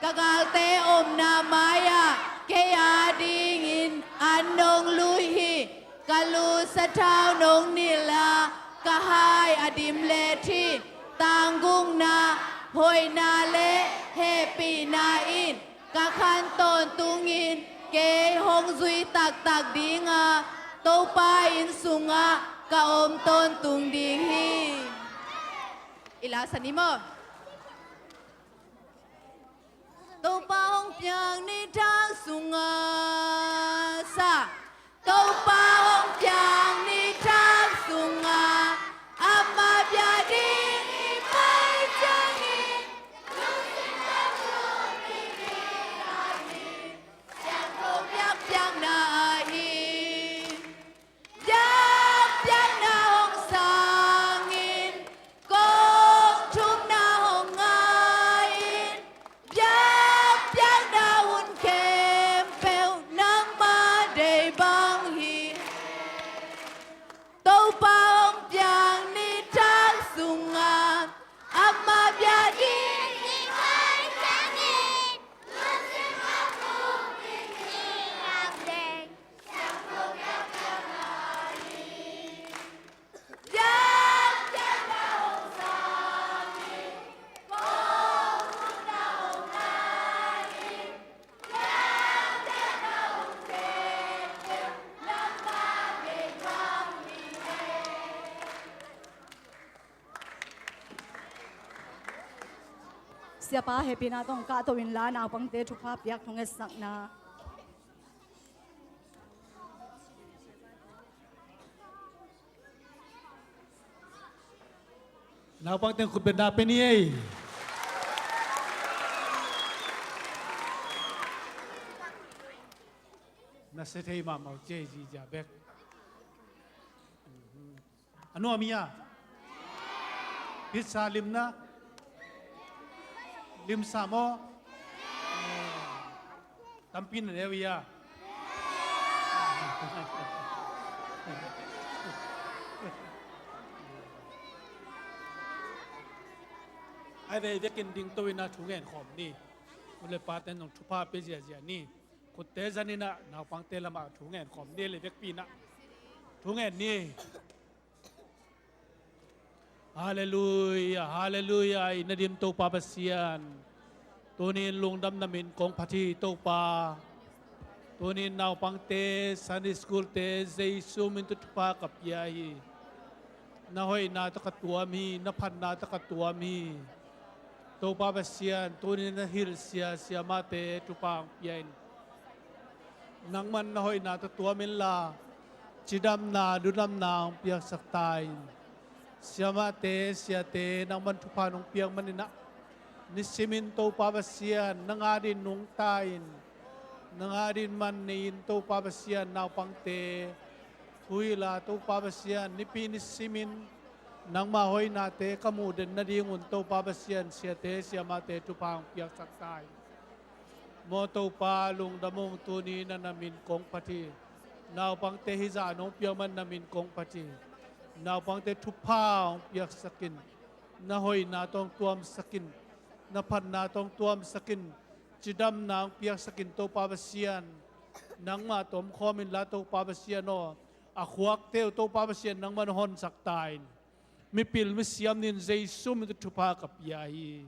ka galte omna mai-ah kei adingin an nong lui hi. Ka lu sathau nong nilh a, ka hai a dim le thi, tanggukna, hoihna le hehpihna in ka khan tawntungin kei hong zui taktak ding a, Topa inn sungah ka om tawntung ding hi. I la sa ni maw? Topa hong piang ni thak sungah sa. Topa hong piang ni thak sungah, ama bia ding i pai ciangin, lungsim tak lungkim ding ahi, siangtho biakpiakna ahi. Biakpiakna hong sangin, kong thumna hong ngai-in, biakpiakna hun khempeuh nangmah deih bang hi. Topa hong piang ni thak sungah, ama bia ding i pai ciangin, lungsim tak lungkim ding ahi, siangtho biakpiakna ahi. Siapa hehpihna tawh kah to inla, naupangte thupha piak thungetsakna. Naupangte khutbetna pia ni ei. Na sia thei mahmah uh ci ei, zizia bek. A nuam hi a? Pizza limna? Limsa maw? Tampi na neu hi a? Ai ve, vekin ding to in a thu ngen khawm ni. U le pate nong thupha pia ziazia ni. Khutte zan in a, naupangte lamah thu ngen khawm ni le vekpi in a. Thu ngen ni. Halleluia, halleluia, i na dim Topa Pasian. Tuni in lungdam na min kong phat hi Topa. Tuni in naupangte, Sunday school te, Jesu min tawh thupha ka pia hi. Na hoihna tawh ka tuam hi, na phatna tawh ka tuam hi. Topa Pasian, tuni in na hilh sia siamahte thupha hong pia in. Nangman na hoihna tawh tuam inla, cidamna, lungdamna hong piaksak ta in. Siamahte, siate, nangman thupha nong piak manin ah, nisimin Topa Pasian, nang adingin nungta in. Nang adingin man nei in Topa Pasian, naupangte thuhilh a Topa Pasian, nipi nisimin nangma hoihnate ka muh den nadingun Topa Pasian, siate, siamahte thupha hong piaksak ta in. Maw Topa, lungdam ung, tuni in a na min kong phat hi. Naupangte hizah nong piak man na min kong phat hi. Naupangte thupha hong piaksak in. Na hoihna tawh hong tuamsak in. Na phatna tawh hong tuamsak in. Cidamna hong piaksak in Topa Pasian. Nangmah tawh omkhawm inla Topa Pasian aw. A khuakte uh Topa Pasian nangman honsak ta in. Mipil misiam nin Jesu min tawh thupha ka pia hi.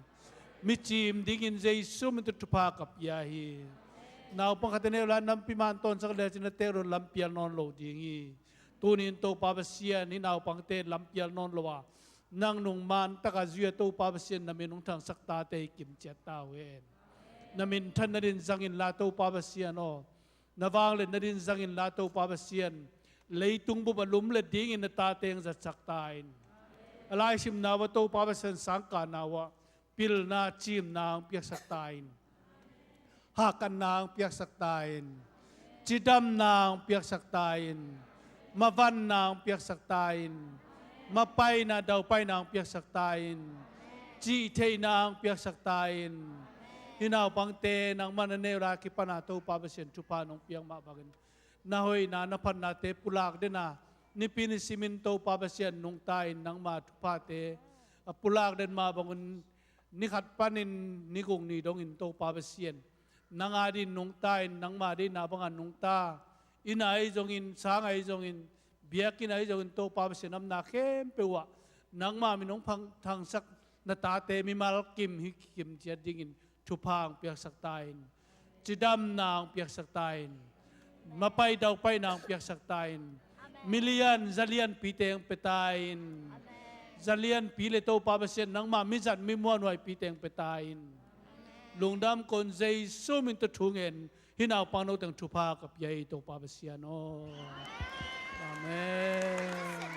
Micim dingin Jesu min tawh thupha ka pia hi. Naupang khat a neu lai nampi man tawnsak le cin a tek lo lampial nawn lo ding hi. Tuni in Topa Pasian, hih naupangte lampial nawn lo a, nang nung man taka zui a Topa Pasian na min hong thangsak tate hi kimciat ta uh hen. Na minthan nadin zang inla Topa Pasian aw. Na vangliat nadin zang inla Topa Pasian, leitung bup a lumlet dingin na tate hong zatsak ta in. A laisimna uah Topa Pasian sangkahna uah pilna, cimna hong piaksak ta in. Hakkatna hong piaksak ta in. Cidamna hong piaksak ta in. Mavanna hong piaksak ta in. Mapaina, daupaina hong piaksak ta in. Cihtheihna hong piaksak ta in. Hih naupangte nangman a neu lai a kipana Topa Pasian thupha nong piak mah bangin, na hoihna, na phatnate pulak den a, nipi nisimin Topa Pasian nungta in nangma thuphate a pulak den mah bangun, ni khat panin ni guk ni dongin Topa Pasian, nang adingin nungta in nangma deihna banga nungta, inn ah ahi zongin, sang ah ahi zongin, biakinn ah ahi zongin, Topa Pasian, a omna khempeuh ah nangma min hong phang thangsak na tate mimal kim hi kim ciat dingin thupha hong piaksak ta in. Cidamna hong piaksak ta in. Mapai daupaina hong piaksak ta in. Milian zalian pite hong pia ta in. Zalian pi le Topa Pasian, nangma mizat mimuanhuai pite hong pia ta in. Lungdam kon Jesu min tawh thu ngen, hih naupang no teng thupha ka pia hi Topa Pasian aw. Amen.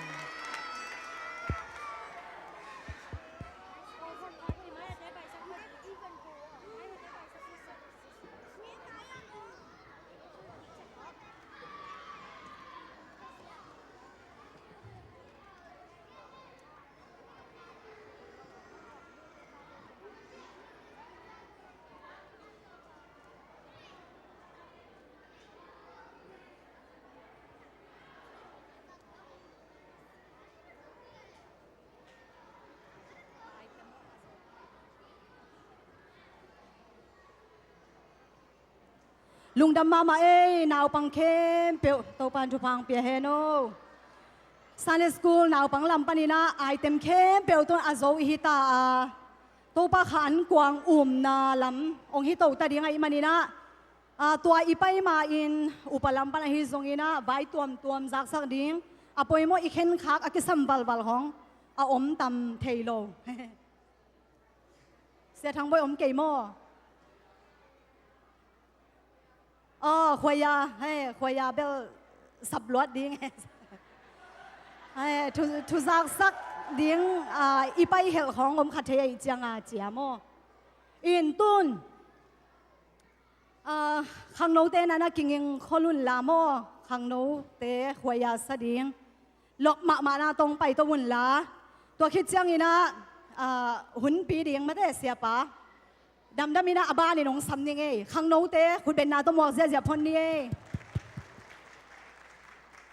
Lungdam mahmah ei, naupang khempeuh Topa'n thupha hong pia hen aw. Sunday school naupang lam panin ah item khempeuh tun a zo i hi ta a, Topa kha an kuang umna lam hong hi to ta ding ahih manin ah, a, tua i pai ma-in upa lam pan ahi zongin ah vai tuamtuam zaksak ding, a poimawh i khenkhak a kisam valval hong a om tam thei lo. Sia Thang Bawi om kei maw? Aw, khuaia, hei, khuaia bel sapluat ding. Hei, thu, thuzaksak ding, a, i pai helh khawng om kha thei ahih cianga cia maw? In tun, a, khangnote nana kinging khol un la maw? Khangnote khuaia sa ding lok mahmahna tawh pai to un la. Tua khit ciangin ah, a, hunpi ding mate siapa. Damdamin ah a banin hong sam ning ei. Khangnote khutbetna tawh muak ziahziah phon ni ei.